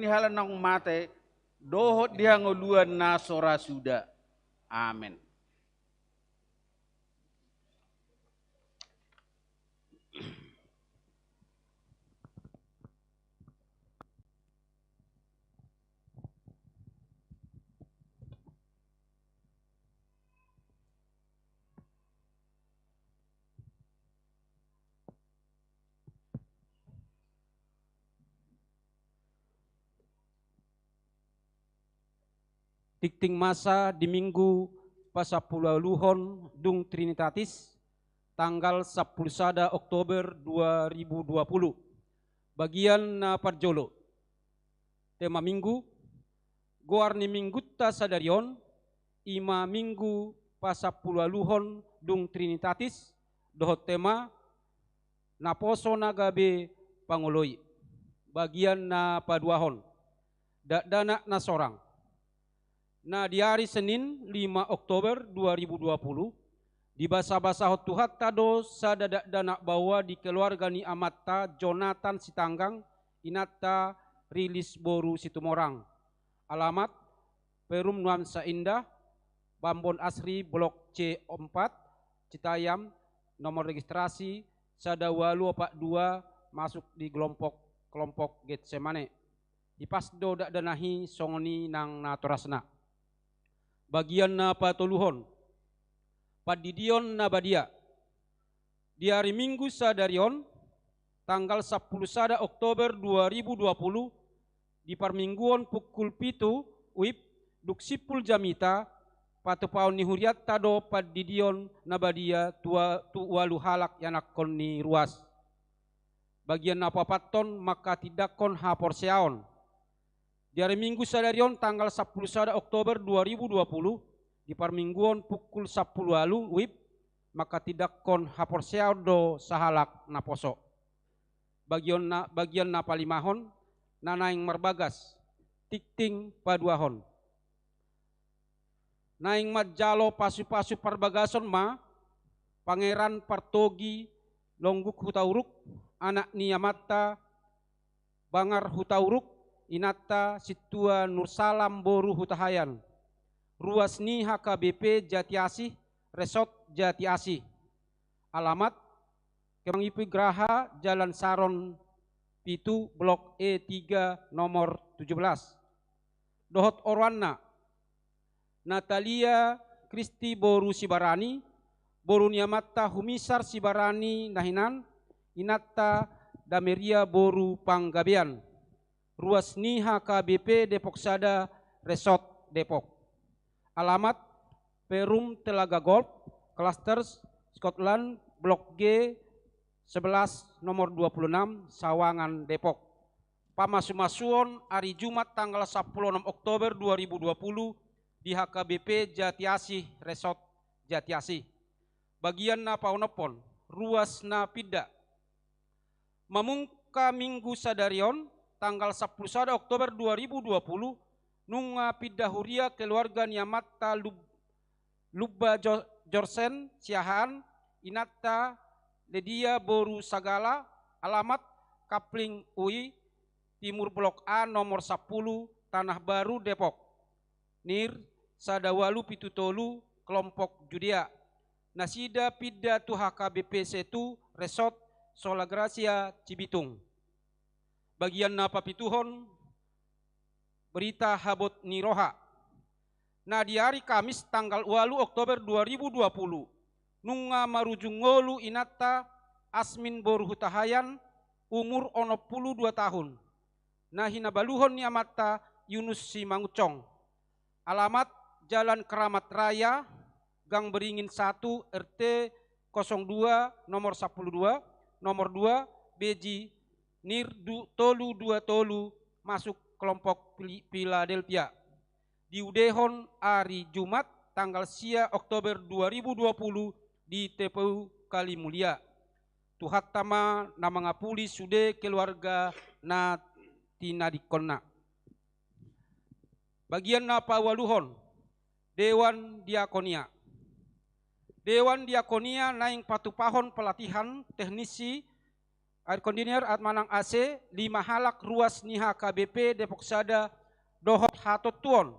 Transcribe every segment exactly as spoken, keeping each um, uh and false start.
halak naung mate, dohot di hangoluan na so ra suda. Amen. Tingting masa di Minggu pasampuluualuhon dung Trinitatis, tanggal sampulu sada Oktober dua ribu dua puluh. Bagian na parjolo. Tema Minggu, goar ni Minggunta sadari on, i ma Minggu pasampuluualuhon dung Trinitatis, dohot tema, naposo na gabe pangoloi. Bagian na paduahon, dakdanak na sorang. Na di ari Senin, lima Oktober dua ribu dua puluh, dibasabasahon Tuhanta do sada dakdanak baoa di keluarga ni amanta Jonathan Sitanggang, inanta Rilis boru Situmorang. Alamat, Perum Nuansa Indah, Bambon Asri, Blok C empat, Citayam, nomor registrasi sada ualu opat dua, masuk di kelompok, kelompok Getsemane. Hipas do dakdanak i songon i nang natorasna. Bagian na patoluhon. Pandidion na badia. Di ari Minggu sadari on, tanggal sampulu sada Oktober dua ribu dua puluh, di parmingguon pukul pitu WIB, dung simpul jamita, patupaon ni hurianta do pandidion na badia tu ua-, tu ualu halak ianakhon ni ruas. Bagian na paopathon, manghatindanghon haporseaon. Di ari Minggu sadari on, tanggal sampulu sada Oktober dua ribu dua puluh, di parmingguon pukul sampulu ualu WIB, manghatindanghon haporseaon do sahalak naposo. Bagian na, bagian na palimahon, na naeng marbagas, tingting paduahon. Naeng manjalo pasupasu parbagason ma Pangeran Partogi Longguk Hutauruk, anak ni amanta Bangar Hutauruk, inanta Sintua Nursalam boru Hutahaean, ruas ni HKBP Jatiasih, Resort Jatiasih. Alamat, Kemang Ipi Graha, Jalan Saron pitu, Blok E tiga, nomor tujuh belas. Dohot oroanna, Natalia Kristi boru Sibarani, boru ni amanta Humisar Sibarani na hinan, inanta Dameria boru Panggabean, ruas ni HKBP Depok Sada, Resort Depok. Alamat, Perum Telaga Golf, Clusters, Scotland, Blok G sebelas, nomor dua puluh enam, Sawangan, Depok. Pamasumasuon ari Jumat tanggal sampulu onom Oktober dua ribu dua puluh di HKBP Jatiasih, Resort Jatiasih. Bagian na paonomhon, ruas na pinda. Mamungka Minggu sadari on, tanggal sampulu sada Oktober dua ribu dua puluh, nunga pinda huria keluarga ni amanta Lub-, Lumba Jo-, Jorsen Siahaan, inanta Ledia boru Sagala, alamat Kapling Ui, Timur Blok A, nomor sampulu, Tanah Baru, Depok. NIR sada ualu pitu tolu, kelompok Judea. Nasida pinda tu HKBP Setu, Resort Sola Gracia, Cibitung. Bagian na papituhon, berita habot ni roha. Na di ari Kamis tanggal ualu Oktober dua ribu dua puluh, nunga marujung ngolu inanta Asmin boru Hutahaean, umur onom pulu dua tahun, na hinabaluhon ni amanta Yunus Simangunsong. Alamat, Jalan Keramat Raya, Gang Beringin satu, RT kosong dua, nomor sampulu dua, nomor dua, Beji, NIR du-, tolu dua tolu, masuk kelompok Pili-, Philadelphia. Diudehon ari Jumat tanggal sia Oktober dua ribu dua puluh di TPU Kalimulia. Tuhanta ma na mangapuli sude keluarga na tinadingkonna. Bagian na paualuhon, Dewan Diakonia. Dewan Diakonia naeng patupahon pelatihan teknisi air conditioner alat manang A C, lima halak ruas ni H K B P Depok Sada dohot hatontuon.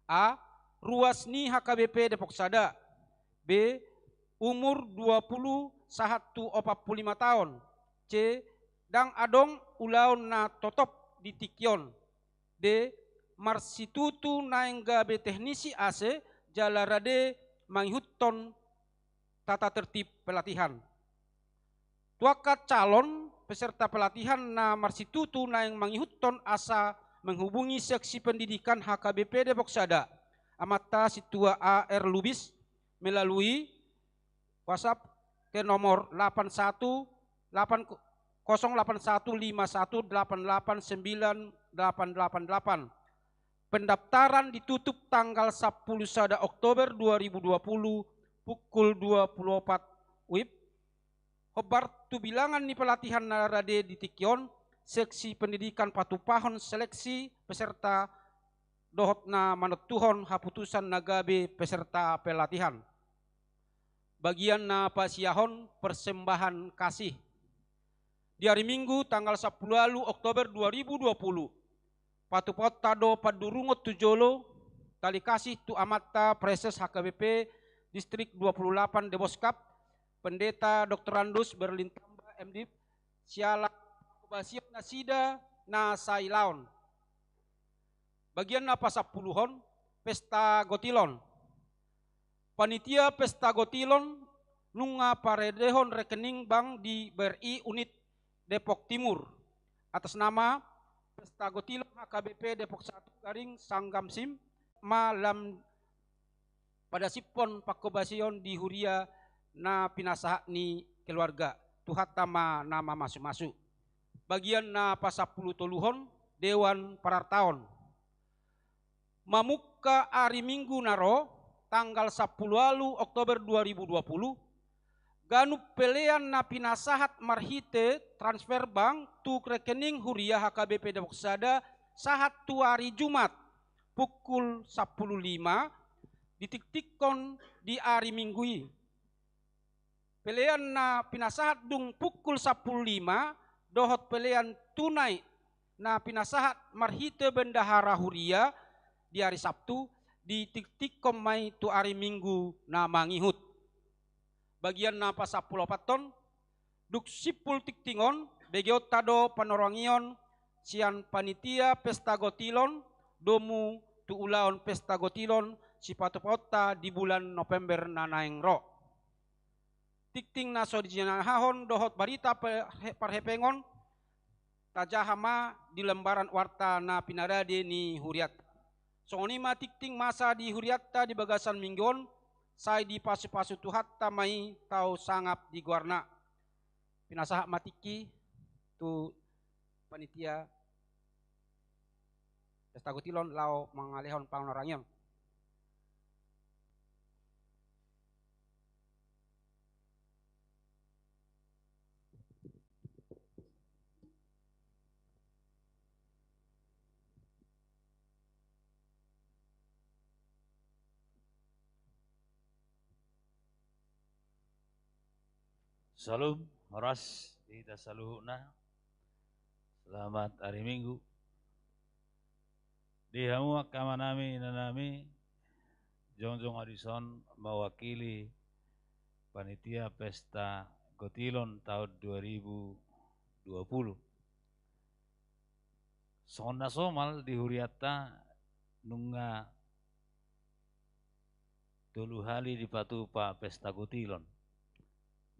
A. Ruas ni H K B P Depok Sada. B. Umur dua puluh sahat tu opat puluh lima taon. C. Ndang adong ulaon na totop di tingki on. D. Marsitutu naeng gabe teknisi A C jala rade mangihuthon tata tertib pelatihan. Tu angka calon peserta pelatihan na marsitutu naeng mangihuthon asa menghubungi Seksi Pendidikan H K B P Depok Sada, amanta Sintua A R Lubis, melalui WhatsApp ke nomor delapan satu delapan, kosong delapan satu lima satu delapan delapan sembilan delapan delapan delapan. Pendaftaran ditutup tanggal sepuluh sada Oktober dua ribu dua puluh pukul dua puluh empat W I B. Hombar tu bilangan ni pelatihan na rade di tingki on, Seksi Pendidikan patupahon seleksi peserta dohot na manontuhon haputusan na gabe peserta pelatihan. Bagian na pasiahon persembahan kasih. Di ari Minggu tanggal sepuluh ualu Oktober dua ribu dua puluh, patupaonta do pandurungon tu jolo tali kasih tu amanta Praeses H K B P Distrik dua puluh delapan Deboskap, Pendeta Doktorandus Berlin Tamba, M Div, siala pahobasion nasida na sailaon. Bagian na pasampuluhon, pesta gotilon. Panitia pesta gotilon nunga paradehon rekening bank di B R I unit Depok Timur, atas nama Pesta Gotilon H K B P Depok Satu Garing Sanggam Sim, ma lam padasiphon panghobasion di huria na pinasahat ni keluarga. Tuhanta ma na mamasumasu. Bagian na pasampulutoluhon, dewan parartaon. Mamungka ari Minggu na ro, tanggal sampulu ualu Oktober dua ribu dua puluh, ganup pelean na pinasahat marhite transfer bank tu rekening huria H K B P Depok Sada sahat tu ari Jumat pukul sampulu lima, ditiktikkon di ari Minggu i. Pelean na pinasahat dung pukul sampulu lima dohot pelean tunai na pinasahat marhite bendahara huria di ari Sabtu, ditiktikkon ma i tu ari Minggu na mangihut. Bagian na pasampulu opathon, dung simpul tingting on, begeonta do panorangion sian panitia pesta gotilon domu tu ulaon pesta gotilon sipatupaonta di bulan November na naeng ro. Tingting na so jinahahon dohot barita pe-, parhepengon, tajaha ma di lembaran warta na pinarade ni hurianta. Songon i ma tingting masa di hurianta di bagasan Minggu on, sai dipasupasu Tuhanta ma i tau sangap di goarna. Pinasahat ma tingki tu panitia pesta gotilon laho mangalehon panorangion. Salam horas di hita saluhutna. Selamat hari Minggu. Di hamu angka amanami, inanami, jongjong ahu dison mewakili panitia pesta gotilon tahun dua ribu dua puluh. Songon na somal di hurianta nunga tolu hali dipatupa pesta gotilon.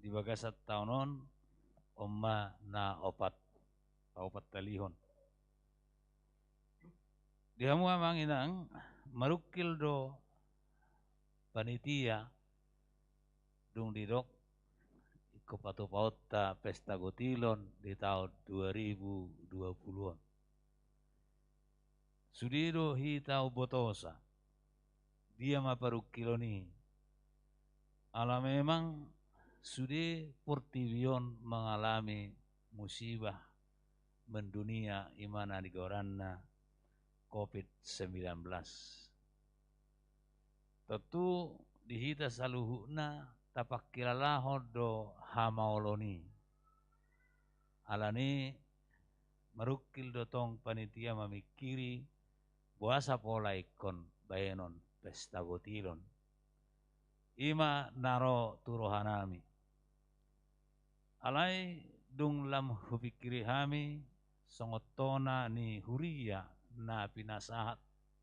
Di bagasan taon on, on ma na opat, paopat halihon. Di hamu amang inang, marungkil do panitia, dung didok, ingkon patupaonta pesta gotilon di taon dua ribu dua puluh on. Sude do hita umbotosa, dia ma parungkilon i. Ala memang sude portibi on mangalami musibah mendunia, i ma na nigoaranna covid sembilan belas. Tontu di hita saluhutna tapangkilalahon do hamaolon i. Alani marungkil do tong panitia mamingkiri boasa pola ingkon baenon pesta gotilon. I ma na ro tu rohanami. Alai dung lam hupingkiri hami songon tona ni huria na pinasahat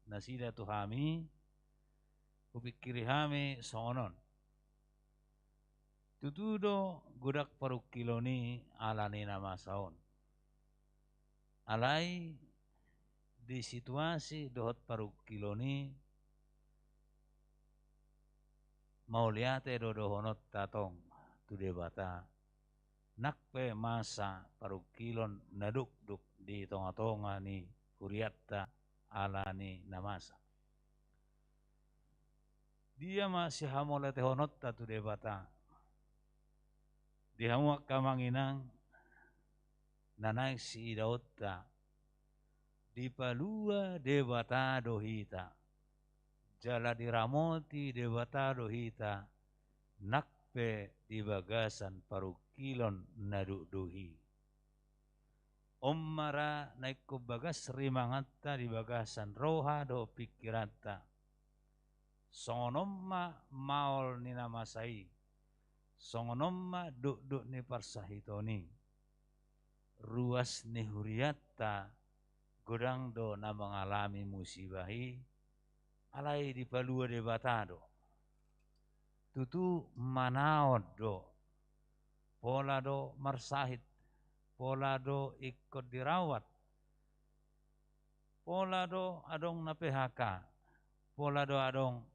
nasida tu hami, hupingkiri hami songon on. Tutu do godang parungkilon i ala ni na masa on. Alai di situasi dohot parungkilon i, mauliate do dohononta tong tu Debata, nang pe masa parungkilon na dokdok di tongatonga ni hurianta ala ni na masa. Dia ma sihamauliatehononta tu Debata? Di hamu angka amang inang na naeng siidaonta, dipalua Debata do hita, jala diramoti Debata do hita, nang pe di bagasan parungkilon na dokdok i. On ma ra na ingkon bagas rimanganta di bagasan roha dohot pingkiranta. Songon on ma maol ni na masa i, songon on ma dokdok ni parsahiton i. Ruas ni hurianta godang do na mangalami musibah i, alai dipalua Debata do. Tutu manaon do, pola do marsahit, pola do ingkon dirawat, pola do adong na P H K, pola do adong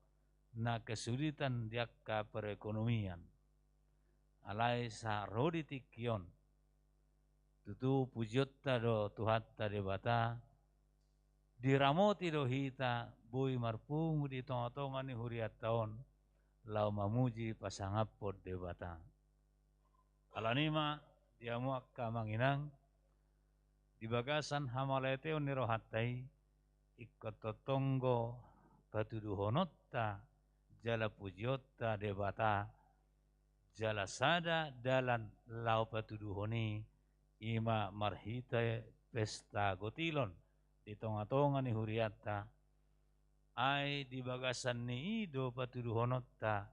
na kesulitan di angka perekonomian. Alai sahat ro di tingki on, tutu pujionta do Tuhanta Debata, diramoti do hita boi marpungu di tongatonga ni hurianta on, laho mamuji pasangaphon Debata. Alani ma di hamu angka amang inang, di bagasan hamauliateon ni rohanta i, ingkon tongtong do patuduhononta jala pujionta Debata, jala sada dalan laho patuduhon i, i ma marhite pesta gotilon di tongatonga ni hurianta. Ai di bagasan ni i do patuduhononta,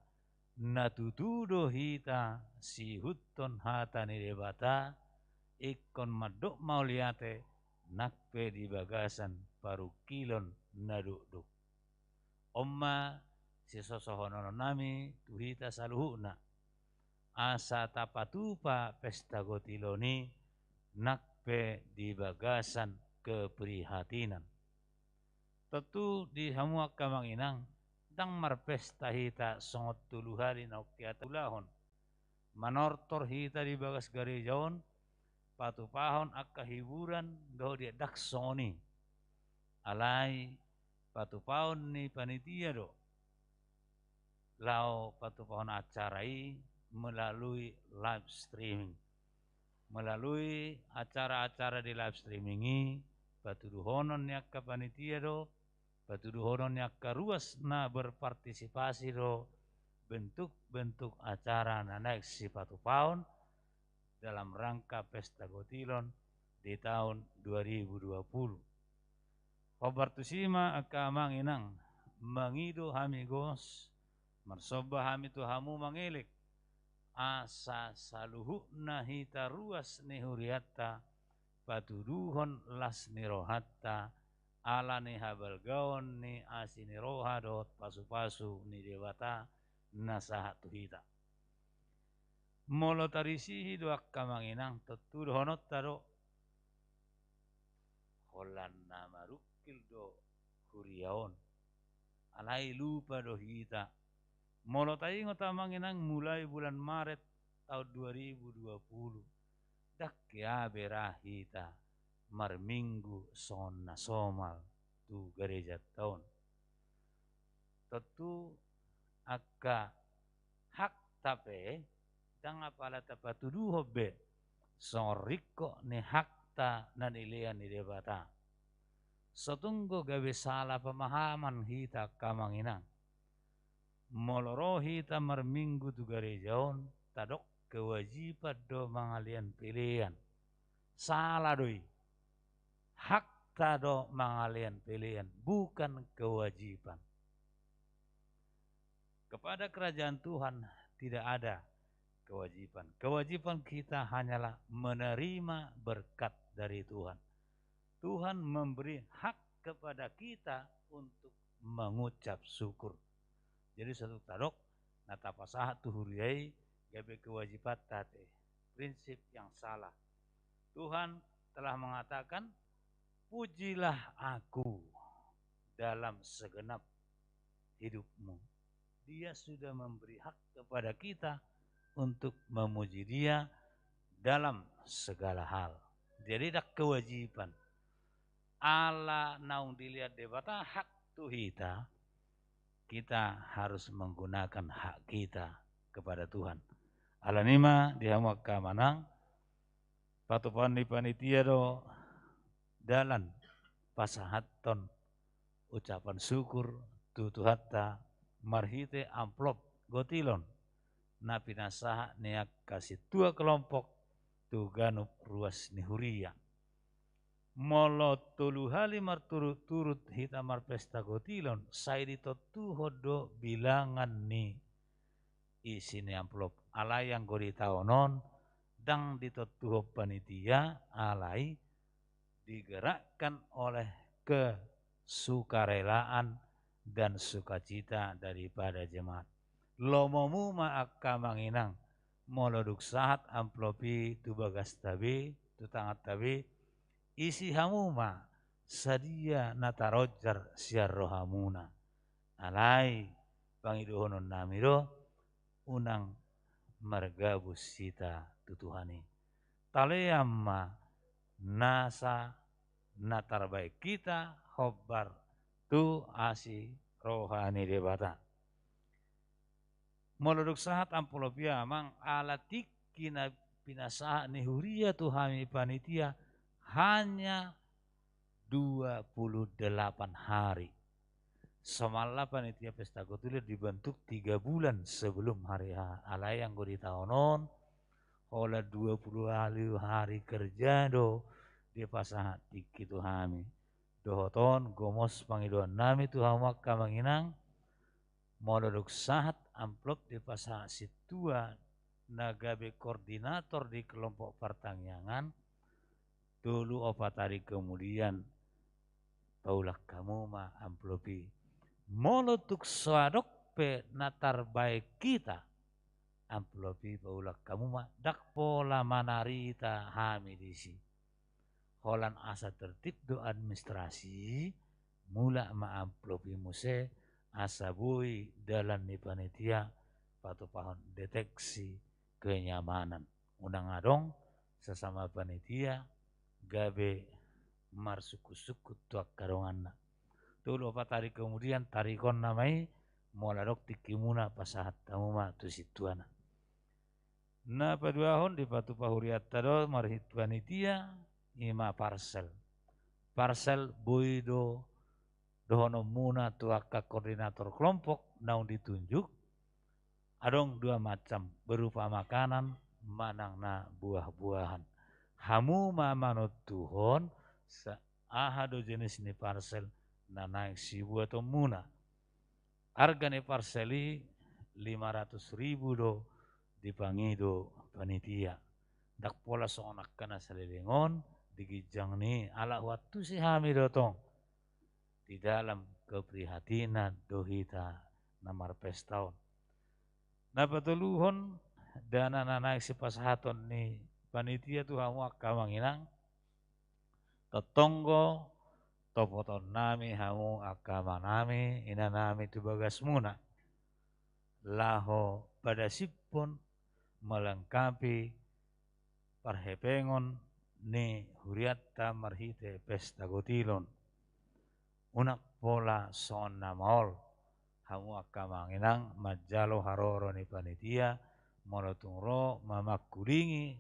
na tutu do hita siihuthon hata ni Debata, ingkon mandok mauliate nang pe di bagasan parungkilon na dokdok. On ma sisosohononnami tu hita saluhutna, asa tapatupa pesta gotilon i nang pe di bagasan keprihatinan. Tontu di hamu angka amang inang, ndang marpesta hita songon tolu hali naung hita ulahon. Manortor hita di bagas gareja on patupahon angka hiburan dohot dia, ndang songon i. Alai patupahon ni panitia do laho patupahon acara i melalui live streaming. Melalui acara-acara di live streaming i, patuduhonon ni angka panitia do, patuduhonon ni angka ruas na berpartisipasi do bentuk-bentuk acara na naeng sipatupaon dalam rangka pesta gotilon di taon dua ribu dua puluh. Hombar tusi ma angka amang inang, mangido hami gos, marsomba hami tu hamu mangelek, asa saluhutna hita ruas ni hurianta patuduhon las ni rohanta, ala ni habalgaon ni asi ni roha dohot pasupasu ni Debata na sahat tu hita. Molo tarisihi do angka amang inang, tontu dohononta do, holan na marungkil do huria on. Alai lupa do hita. Molo taingot amang inang, mulai bulan Maret taon dua ribu dua puluh, ndang hea be ra hita marminggu songon na somal tu garejanta on. Tontu angka hakta pe ndang apala tapatuduhon be songon ringkot ni hakta na nilean ni Debata. So tung do gabe sala pemahaman hita angka amang inang. Molo ro hita marminggu tu gareja on, tadok kewajiban do mangalean pelean. Sala do i. Hakta do mangalean pelean, bukan kewajiban. Kepada kerajaan Tuhan tidak ada kewajiban. Kewajiban kita hanyalah menerima berkat dari Tuhan. Tuhan memberi hak kepada kita untuk mengucap syukur. Jadi, sahat tadok, na tapasahat tu huria i gabe kewajibanta ate. Prinsip yang salah. Tuhan telah mengatakan, "Pujilah Aku dalam segenap hidupmu." Dia sudah memberi hak kepada kita untuk memuji Dia dalam segala hal. Jadi, ndang kewajiban. Ala naung dilehon Debata hak tu hita, kita harus menggunakan hak kita kepada Tuhan. Alani i ma di hamu angka amang, patupaon ni panitia do dalan pasahathon ucapan syukur tu Tuhanta marhite amplop gotilon na pinasahat ni angka sintua kelompok tu ganup ruas ni huria. Molo tolu hali marturut-turut hita marpesta gotilon, sai ditontuhon do bilangan ni isi ni amplop. Alai anggo di taon on, ndang ditontuhon panitia, alai digerakkan oleh kesukarelaan dan sukacita daripada jemaat. Lomomu ma angka amang inang, molo dung sahat amplop i tu bagasta be, tu tanganta be, isi hamu ma sadia na taronjar sian rohamuna. Alai pangidohononnami do, unang margabus hita tu Tuhan i. Talean ma nasa na tarbaen hita hombar tu asi roha ni Debata. Molo dung sahat amplop i, amang, ala tingki na pinasahat ni huria tu hami panitia hanya dua puluh delapan hari. Somalna panitia pesta gotilon dibentuk tiga bulan sebelum hari H. Alai anggo di taon on, holan dua puluh hari, hari kerja do dipasahat tingki tu hami. Dohot on, gomos pangidoannami tu hamu angka amang inang, molo dung sahat amplop dipasahat sintua na gabe koordinator di kelompok partangiangan, tolu opat hari kemudian, paulak hamu ma amplop i. Molo tung so adong pe na tarbaen hita, amplop i paulak hamu ma, ndang pola manarita hami disi. Holan asa tertib do administrasi, mulak ma amplop i muse, asa boi dalan ni panitia patupahon deteksi kenyamanan. Unang adong sesama panitia gabe marsungkun-sungkun tu angka donganna. Tolu opat hari kemudian tarikonna ma i, molo adong tingkimuna pasahat hamu ma tu sintuana. Na paduahon, dipatupa hurianta do marhite panitia, i ma parsel. Parsel boi do dohononmuna tu angka koordinator kelompok naung ditunjuk, adong dua macam, berupa makanan manang na buah-buahan. Hamu ma manontuhon sa-, aha do jenis ni parsel na naeng sibuatonmuna. Arga ni parsel i lima ratus ribu do dipangido panitia. Ndang pola songon angka na saleleng on di ginjang ni, ala huantusi hami do tong. Di dalam keprihatinan do hita na marpesta on. Na patoluhon, dana na naeng sipasahaton ni panitia tu hamu angka amang inang, tongtong do topotonnami hamu angka amanami, inanami tu bagasmuna, laho padasiphon melengkapi parhepengon ni hurianta marhite pesta gotilon. Unang pola songon na maol hamu angka amang inang manjalo haroro ni panitia, molo tung ro mamangkulingi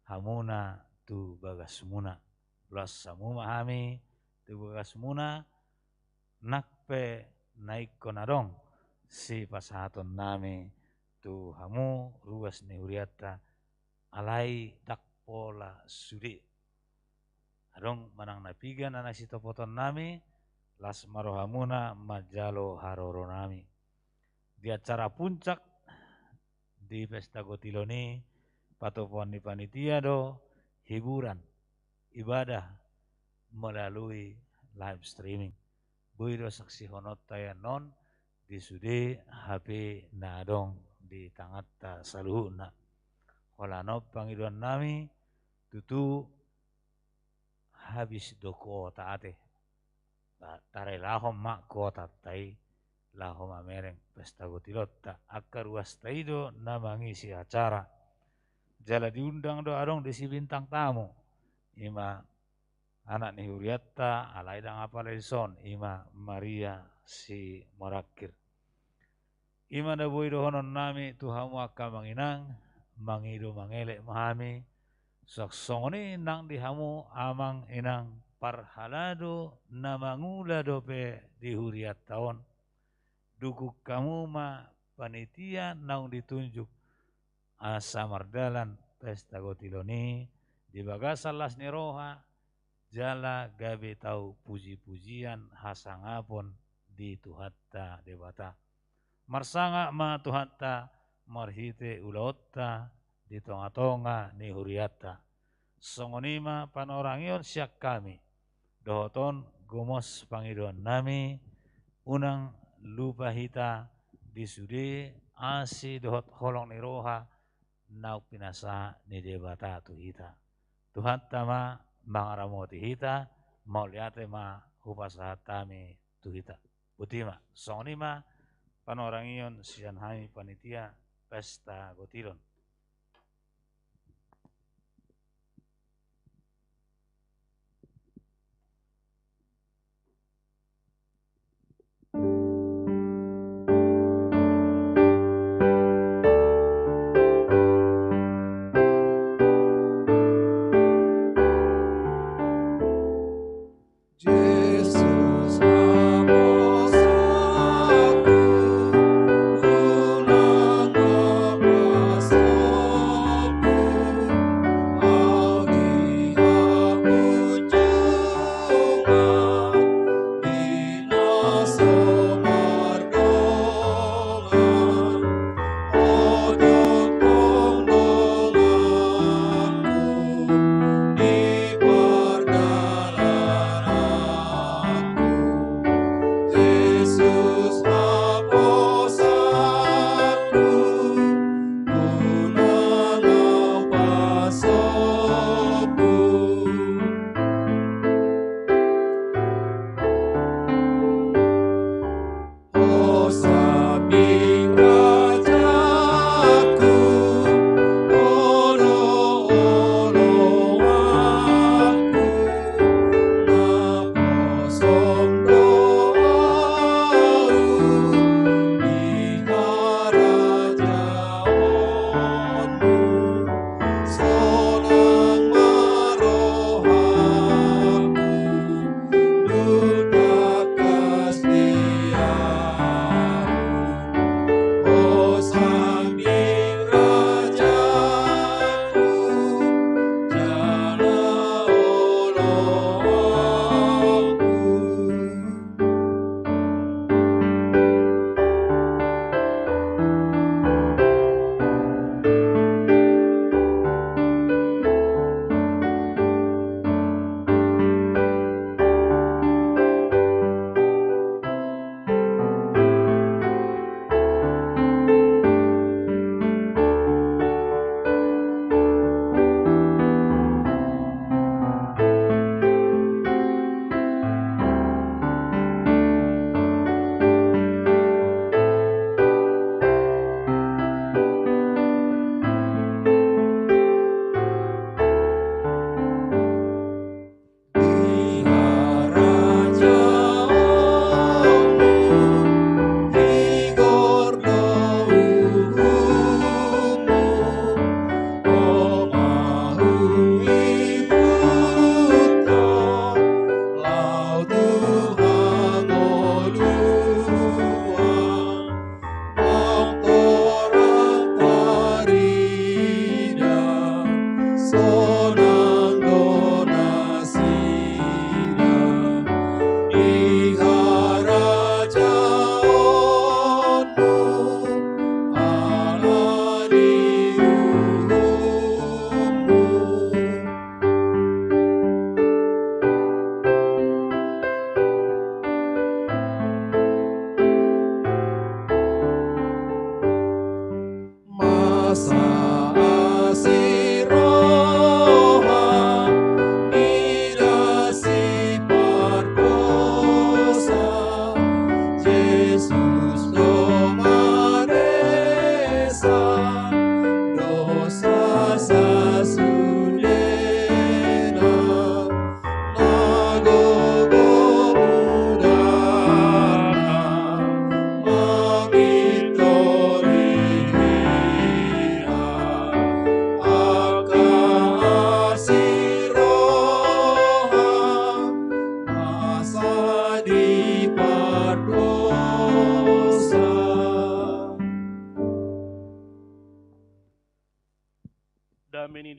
hamuna tu bagasmuna. Loas hamu ma hami tu bagasmuna, nang pe na ingkon adong sipasahatonnami tu hamu ruas ni hurianta, alai ndang pola sude. Adong manang na piga na naeng sitopoton nami, las ma rohamuna manjalo haroro nami. Di acara puncak di Pesta Gotilon i, patupaon ni panitia do hiburan, ibadah melalui live streaming. Boi do saksihononta i annon di sude hape na adong di tanganta saluhutna. Holan on pangidoan nami, tutu habis do kuota ate. Ba, tarelahon ma kuotanta i laho mamereng Pesta Gotilonta. Angka ruasta i do na mangisi acara. Jala diundang do adong disi bintang tamu. I ma anak ni hurianta, alai ndang apala dison, i ma Maria Simorangkir. I ma na boi dohonon nami tu hamu angka amang inang, mangido mangelek ma hami, suang songon i nang di hamu amang inang parhalado na mangula dope di hurianta on. Dukung hamu ma panitia naung ditunjuk asa mardalan Pesta Gotilon i di bagasan las ni roha, jala gabe tau puji-pujian hasangapon di Tuhanta Debata. Marsangap ma Tuhanta marhite ulaonta di tonga-tonga ni hurianta. Songon i ma panorangion sian hami. Dohot on gomos pangidoan nami, unang lupa hita di sude asi dohot holong ni roha naung pinasahat ni Debata tu hita. Tuhanta ma mangaramoti hita, mauliate ma hupasahat hami tu hita. Boti ma, songon i ma panorangion sian hami panitia Pesta Gotilon.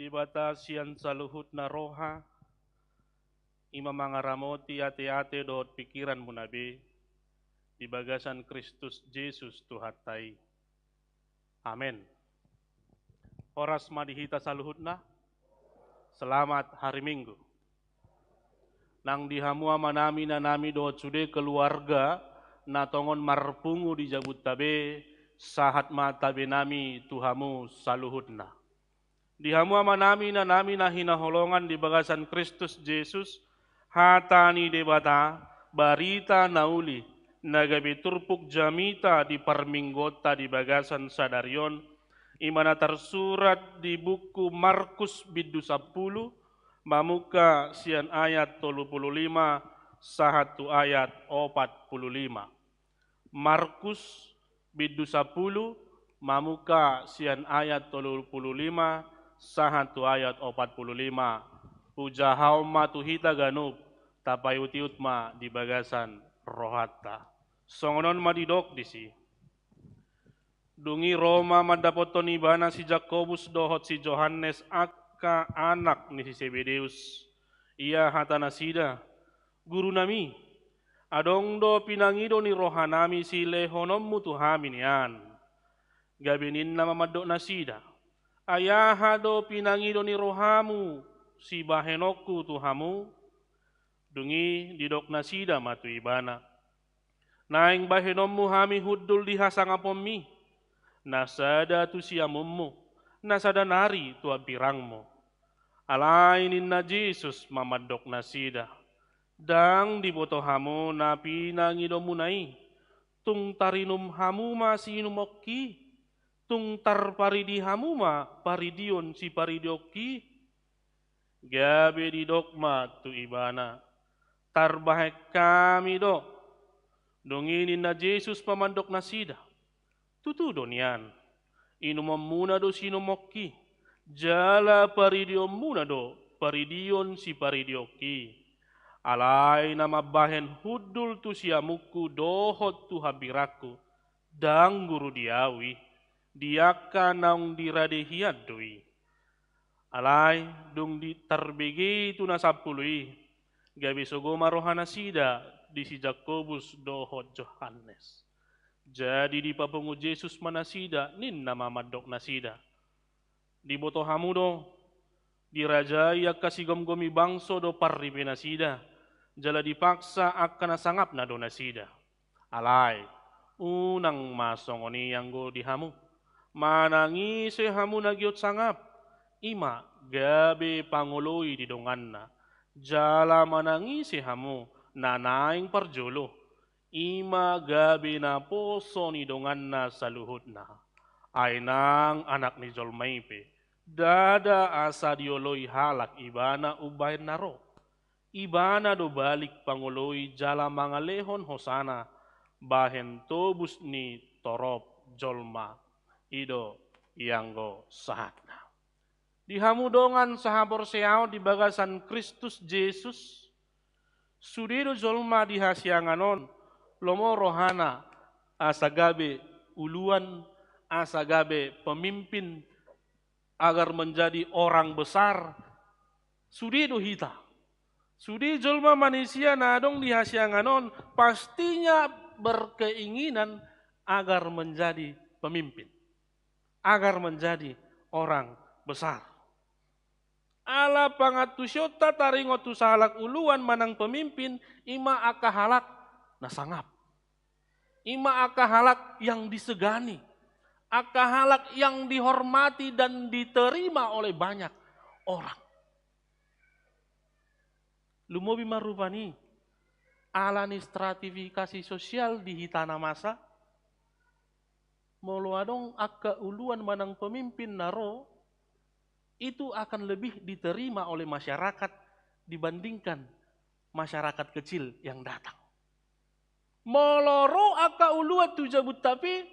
Debata sian saluhutna roha, i ma mangaramoti ateate dohot pingkiranmuna be, di bagasan Kristus Jesus Tuhanta i. Amen. Horas ma di hita saluhutna. Selamat hari Minggu. Nang di hamu amanami, inanami dohot sude keluarga na tongon marpungu di jabunta be, sahat ma tabenami tu hamu saluhutna. Di hamu amanami, inanami na hinaholongan di bagasan Kristus Jesus, hata ni Debata, barita na uli, na gabe turpuk jamita di parmingguonta di bagasan sadari on, i ma na tarsurat di buku Markus bindu sampulu, mamungka sian ayat tolu pulu lima sahat tu ayat opat pulu lima. Markus bindu sampulu, mamungka sian ayat tolu pulu lima sahat tu ayat opat pulu lima. Hujahaon ma tu hita ganup, tapaihut-ihut ma di bagasan rohanta. Songon on ma didok disi. Dung i ro ma mandapothon Ibana si Jakobus dohot si Johannes, angka anak ni si Sebedeus. Ia hata nasida: Gurunami, adong do pinangido ni rohanami silehononmu tu hami nian. Gabe ninna ma mandok nasida: Ai aha do pinangido ni rohamu sibahenonku tu hamu? Dung i didok nasida ma tu Ibana: Naeng bahenonmu hami hundul di hasangaponmi, na sada tu siamunmu, na sada nari tu hambirangmu. Alai ninna Jesus ma mandok nasida: Ndang diboto hamu na pinangidomuna i. Tung tarinum hamu ma siinumongki? Tung tarparidi hamu ma paridion siparidionki? Gabe didok ma tu Ibana: Tarbahen hami do. Dung i ninna Jesus ma mandok nasida: Tutu do nian, inumonmuna do siinumongki, jala paridionmuna do paridion siparidionki. Alai na mambahen hundul tu siamunku dohot tu hambirangku, ndang guru di ahu i, di angka naung dirade hian do i. Alai dung di tarbege i tu na sampulu i, gabe sogo ma roha nasida di si Jakobus dohot Johannes. Jadi dipapungu Jesus ma nasida, ninna ma mandok nasida: Diboto hamu do, dirajai angka sigomgomi bangso do parripe nasida, jala dipaksa angka na sangapna do nasida. Alai unang ma songon i anggo di hamu. Manang ise hamu na giot sangap, i ma gabe pangoloi di donganna. Jala manang ise hamu na naeng parjolo, i ma gabe naposo ni donganna saluhutna. Ai nang Anak ni jolma i pe, ndada asa dioloi halak Ibana umbahen na ro. Ibana do balik pangoloi jala mangalehon hosana bahen tobus ni torop jolma. I do i anggo sahatna. Di hamu dongan sahaporseaon di bagasan Kristus Jesus, sude do jolma di hasiangan on lomo rohana asa gabe uluan, asa gabe pemimpin, agar menjadi orang besar. Sude do hita. Sude jolma manisia na adong di hasiangan on pastinya berkeinginan agar menjadi pemimpin, agar menjadi orang besar. Ala pangantusionta taringot tu sahalak uluan manang pemimpin, i ma angka halak na sangap. I ma angka halak yang disegani, angka halak yang dihormati dan diterima oleh banyak orang. Lumobi ma rupani ala ni stratifikasi sosial di hita na masa, molo adong angka uluan manang pemimpin na ro, itu akan lebih diterima oleh masyarakat dibandingkan masyarakat kecil yang datang. Molo ro angka uluan tu jabunta pe,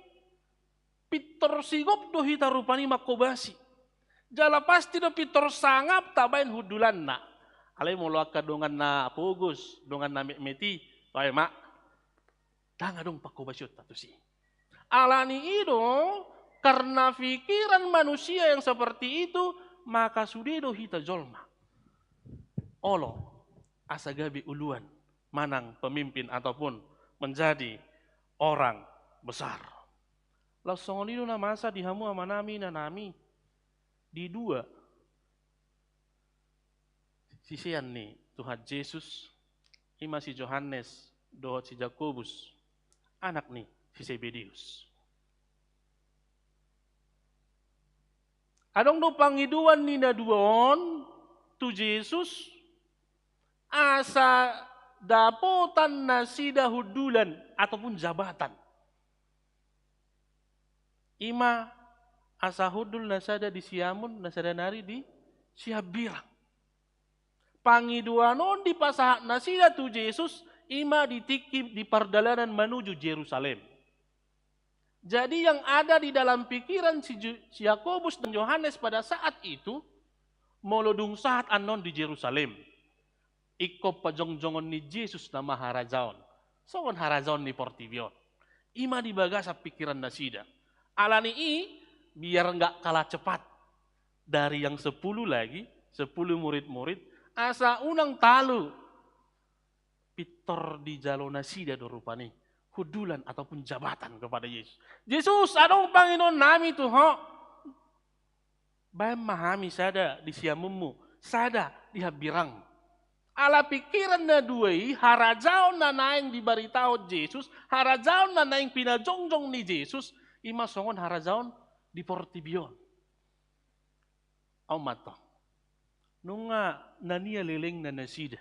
pintor sigop do hita rupani mangkobasi. Jala pasti do pintor sangap tabaen hundulanna. Alai molo angka dongan na pogos, dongan na metmet i, bae ma. Ndang adong pangkobasionta tusi. Ala ni i do, karena pikiran manusia yang seperti itu, maka sude do hita jolma olo asa gabe uluan manang pemimpin ataupun menjadi orang besar. Laos songon i do na masa di hamu amanami, inanami, di dua sisean ni Tuhan Jesus, ima si Johannes dohot si Jakobus, anak ni si Sebedeus. Adong do pangidoan ni na dua on tu Jesus, asa dapotan nasida hundulan ataupun jabatan. Ima asa hundul na sada di siamun, na sada nari di sihambirang. Pangidoan on dipasahat nasida tu Jesus, ima di tingki di pardalanan manuju Jerusalem. Jadi yang ada di dalam pikiran si Ju-, si Yakobus dan Yohanes pada saat itu, molo dung sahat annon di Jerusalem, ingkon pajongjongon ni Jesus nama harajaon, songon harajaon ni portibi on. Ima di bagasan pikiran nasida. Alani i, biar nggak kalah cepat dari yang sepuluh lagi, sepuluh murid-murid, asa unang talu pintor dijalo nasida do rupani hundulan ataupun jabatan kepada Jesus. Jesus, adong pangidoan nami tu Ho. Baen ma hami sada di siamunmu, sada di hambirangmu. Ala pikiran na dua i, harajaon na naeng dibaritahon Jesus, harajaon na naeng pinajongjong ni Jesus, ima songon harajaon di portibi on. Au mantong. Nunga na nialelengna nasida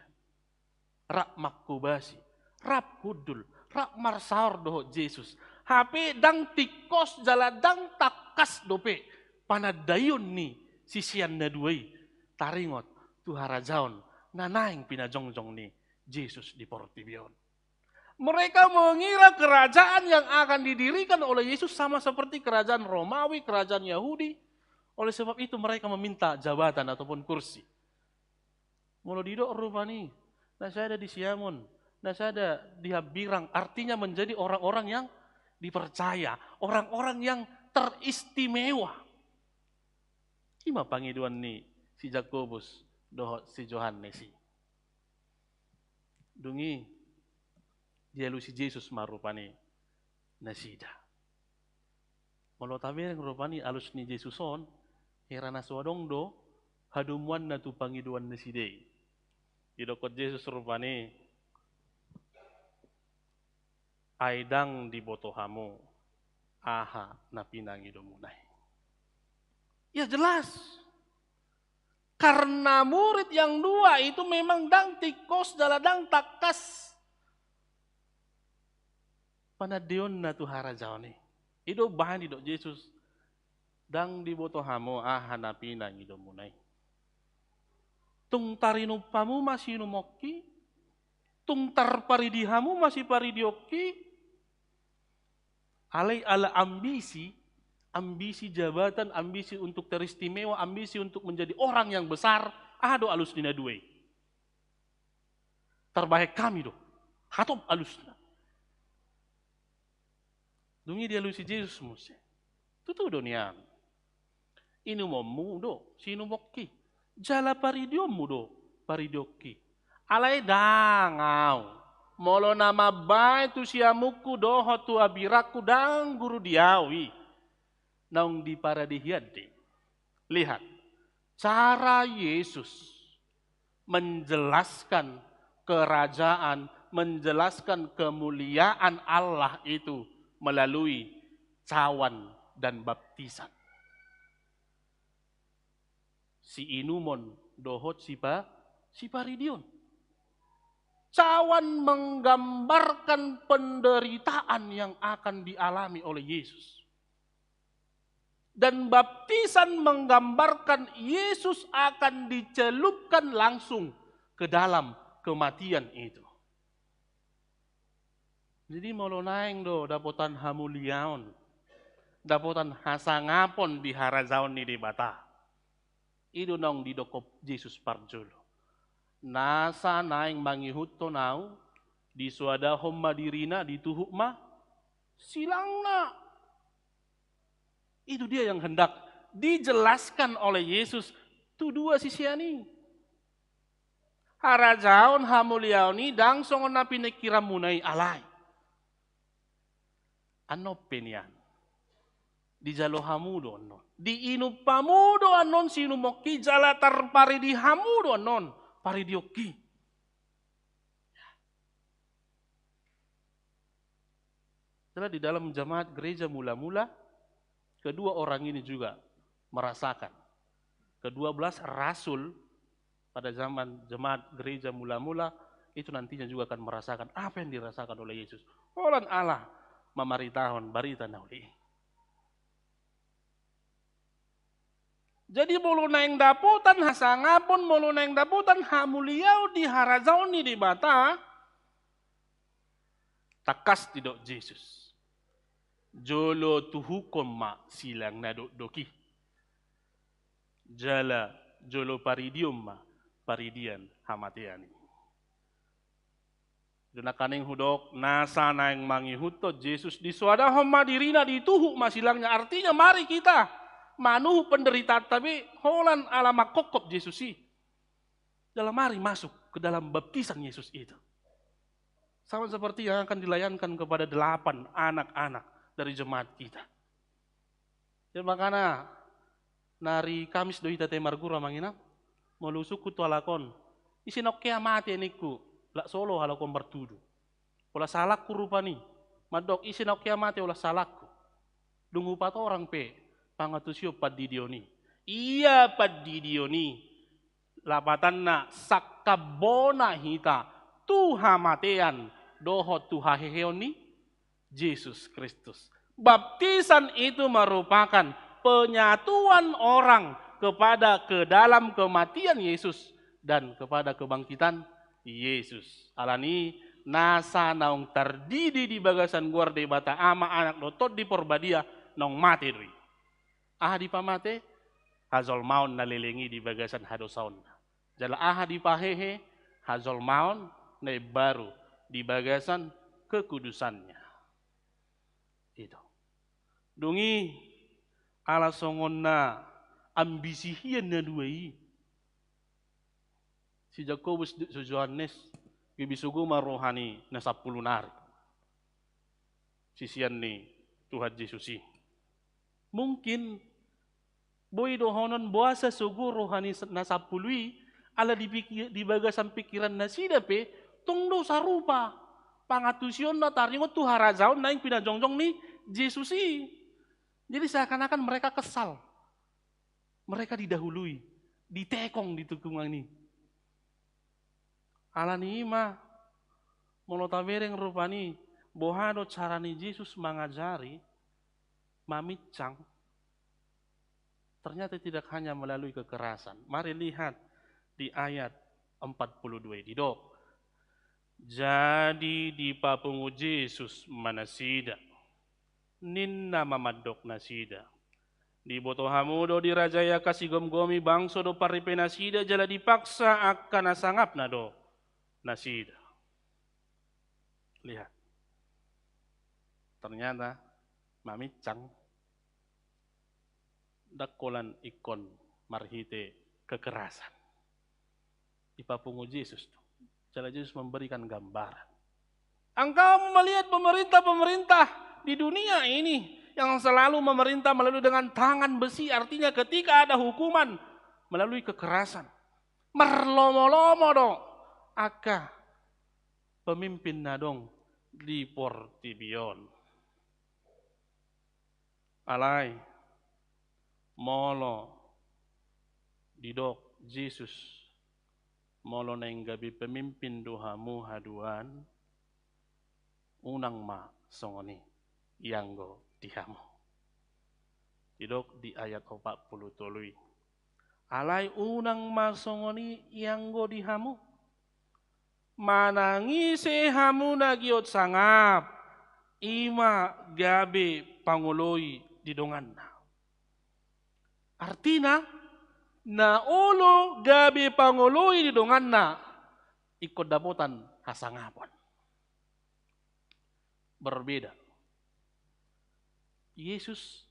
rap manghobasi, rap hundul, rap marsaor dohot Jesus. Hape ndang tingkos jala ndang tangkas dope panandaion ni sisean na dua i taringot tu harajaon na naeng pinajongjong ni Jesus di portibi on. Mereka mengira kerajaan yang akan didirikan oleh Yesus sama seperti kerajaan Romawi, kerajaan Yahudi. Oleh sebab itu mereka meminta jabatan ataupun kursi. Molo didok rupani, na sada di siamun, na sada di hambirang, artinya menjadi orang-orang yang dipercaya, orang-orang yang teristimewa. Ima pangidoan ni si Jakobus dohot si Johannes i. Dung i dialusi Jesus ma rupani nasida. Molo tabereng rupani alus ni Jesus on, hira na so adong do hadomuanna tu pangidoan nasida i. Didokkon Jesus rupani, ai ndang diboto hamu aha na pinangidomuna i. Ya jelas. Karena murid yang dua itu memang ndang tingkos jala ndang tangkas panandaionna tu harajaon i. I do bahen didok Jesus, ndang diboto hamu aha na pinangidomuna i. Tung tarinum hamu ma siinumongki, tung tarparidi hamu ma siparidionki. Alai ala ambisi, ambisi jabatan, ambisi untuk teristimewa, ambisi untuk menjadi orang yang besar, aha do alus ni na dua i? Tarbahen hami do, hatop alusna. Dung i dialusi Jesus muse. Tutu do nian. Inumonmu do siinumongki, jala paridionmu do paridionki. Alai ndang au, molo na mambahen tu siamunku dohot tu hambirangku ndang guru di au i, naung diparade hian do i. Lihat, cara Jesus menjelaskan kerajaan, menjelaskan kemuliaan Allah itu melalui cawan dan baptisan. Siinumon dohot sipa-, siparidion. Cawan menggambarkan penderitaan yang akan dialami oleh Yesus. Dan baptisan menggambarkan Yesus akan dicelupkan langsung ke dalam kematian itu. Jadi molo naeng do dapotan hamuliaon, dapotan hasangapon di harajaon ni Debata, i do naung didokkon Jesus parjolo. Nasa naeng mangihuthon au, disoadahon ma dirina, dituhuk ma silangna. Itu dia yang hendak dijelaskan oleh Yesus tu dua sisean i. Harajaon, hamuliaon i ndang songon na piningkiranmuna i, alai. Annon pe nian. Dijalo hamu do annon. Diinum hamu do annon siinumon i, jala tarparidi hamu do annon paridionki. Jala di dalam jemaat gereja mula-mula, kedua orang ini juga merasakan. Kedua belas rasul pada zaman jemaat gereja mula-mula itu nantinya juga akan merasakan apa yang dirasakan oleh Yesus. Holan Allah mamaritahon barita na uli i. Jadi molo naeng dapotan hasangapon, molo naeng dapotan hamuliaon di harajaon ni Debata, tangkas didok Jesus. Jolo tuhukhon ma silang na dokdok i. Jala jolo paridihon ma paridian hamatean i. Didok nangkaning hudok, nasa naeng mangihuthon Jesus, disoadahon ma dirina, dituhuk ma silangnya. Artinya mari kita manuhuk penderitaanta be holan ala mangkophop Jesus i. Jala mari masuk ke dalam baptisan Yesus itu. Sama seperti yang akan dilayankan kepada delapan anak-anak dari jemaat kita. Jadi makana na ari Kamis do hita tahe marguru, Amang Inang. Molo husungkun tu halak on, ise naung hea mate ningku, lak so olo halak on martudu. Olas halakku rupani. Mandok, ise naung hea mate, olas halakku. Dung hupatorang pe pangantusion pandidion i. Ia pandidion i lapatanna sangkap bona hita tu hamatean dohot tu haheheon ni Jesus Kristus. Baptisan itu merupakan penyatuan orang kepada, ke dalam kematian Yesus dan kepada kebangkitan Yesus. Alani nasa naung tardidi di bagasan goar Debata Ama, Anak dohot Tondi Porbadia, naung mate do i. Aha dipamate? Hajolmaon na leleng i di bagasan hadosaonna. Jala aha dipahehe? Hajolmaon na imbaru di bagasan kekudusannya. Itu. Dung i, ala songon na ambisi hian na dua i, si Jakobus dohot si Johannes gabe sogo ma roha ni na sampulu nari. Sisean ni Tuhan Jesus i. Mungkin boi dohonon boasa sogo roha ni na sampulu i, ala di piki-, di bagasan pingkiran nasida pe tong do sarupa pangantusionna taringot tu harajaon naeng pinajongjong ni Jesus i. Jadi seakan-akan mereka kesal. Mereka didahului, ditekong di tikungan i. Alani i ma, molo tabereng rupani, boha do cara ni Jesus mangajari, mamincang, ternyata tidak hanya melalui kekerasan. Mari lihat di ayat empat puluh dua i, didok. Jadi dipapungu Jesus ma nasida. Ninna ma mandok nasida. Diboto hamu do dirajai angka sigomgomi bangso do parripe nasida, jala dipaksa angka na sangapna do nasida. Lihat. Ternyata mamincang ndang holan ingkon marhite kekerasan. Dipapungu Jesus tu. Jala Jesus memberikan gambaran. Engkau melihat pemerintah-pemerintah di dunia ini yang selalu memerintah melalui dengan tangan besi, artinya ketika ada hukuman melalui kekerasan. Marlomo-lomo do angka pemimpin na adong di portibi on. Alai, molo didok Jesus, molo naeng gabe pemimpin do hamu haduan, unang ma songon i ianggo di hamu. Didok di ayat opat pulu tolu i. Alai unang ma songon i ianggo di hamu. Manang ise hamu na giot sangap, i ma gabe pangoloi di donganna. Artina, na olo gabe pangoloi di donganna, ingkon dapotan hasangapon. Berbeda. Yesus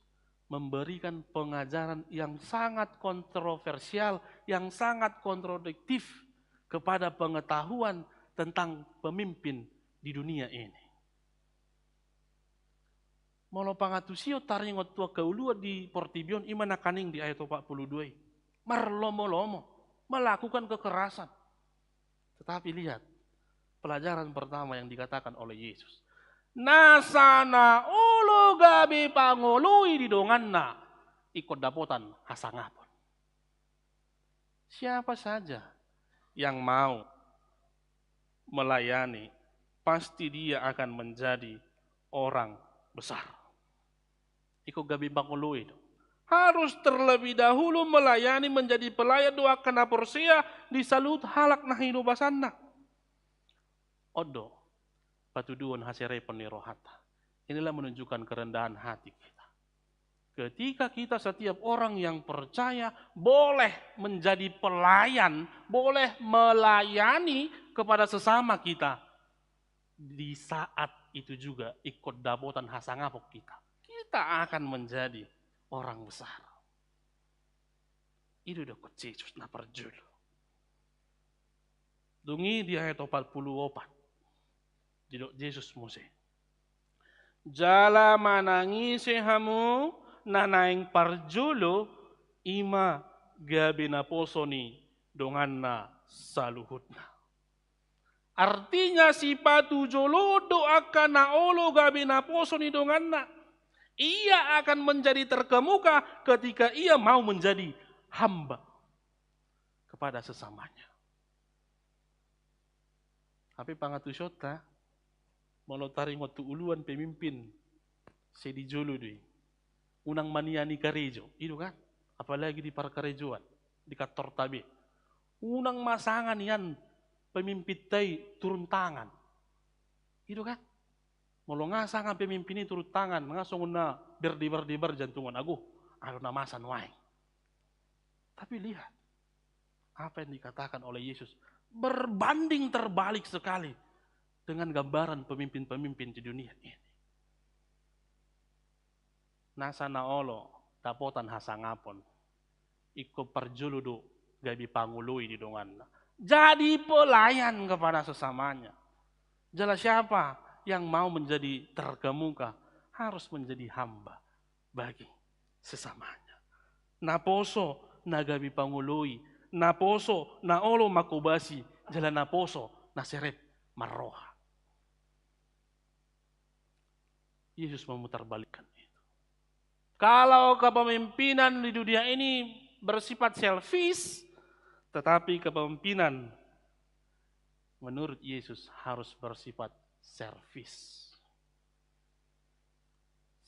memberikan pengajaran yang sangat kontroversial, yang sangat kontradiktif kepada pengetahuan tentang pemimpin di dunia ini. Molo pangantusion taringot tu angka uluan di portibi on, i ma nangkaning di ayat opat pulu dua i. Marlomo-lomo, melakukan kekerasan. Tetapi lihat, pelajaran pertama yang dikatakan oleh Yesus. Nasa na olo gabe pangoloi di donganna, ingkon dapotan hasangapon. Siapa saja yang mau melayani, pasti dia akan menjadi orang besar. Ingkon gabe pangoloi do. Harus terlebih dahulu melayani, menjadi pelayan do angka na porsea di saluhut halak na hinobasanna. On do patuduhon haserepon ni rohanta. Inilah menunjukkan kerendahan hati kita. Ketika kita, setiap orang yang percaya, boleh menjadi pelayan, boleh melayani kepada sesama kita, di saat itu juga ingkon dapotan hasangapon kita. Kita akan menjadi orang besar. I do didokkon Jesus na parjolo. Dung i di ayat opat pulu opat, didok Jesus muse. Jala manang ise hamu na naeng parjolo, i ma gabe naposo ni donganna saluhutna. Artinya, sipatujolo do angka na olo gabe naposo ni donganna. Ia akan menjadi terkemuka ketika ia mau menjadi hamba kepada sesamanya. Hape pangantusionta, molo taringot tu uluan pemimpin, sai di jolo do i. Unang maniani karejo, i do kan? Apalagi di parkarejoan, di kantorta be. Unang ma sanga nian pemimpinta i turun tangan. I do kan? Molo nga sanga pemimpin i turun tangan, nga songon na berdebar-debar jantungan, ago, adong na masa nuaeng. Tapi lihat apa yang dikatakan oleh Yesus, berbanding terbalik sekali dengan gambaran pemimpin-pemimpin di dunia ini. Nasa na olo dapotan hasangapon, ingkon parjolo do gabe pangoloi di donganna. Jadi pelayan kepada sesamanya. Jala siapa yang mau menjadi terkemuka harus menjadi hamba bagi sesamanya. Naposo na gabe pangoloi, naposo na olo manghobasi, jala naposo na serep marroha. Yesus memutarbalikkan itu. Kalau kepemimpinan di dunia ini bersifat selfish, tetapi kepemimpinan menurut Yesus harus bersifat service.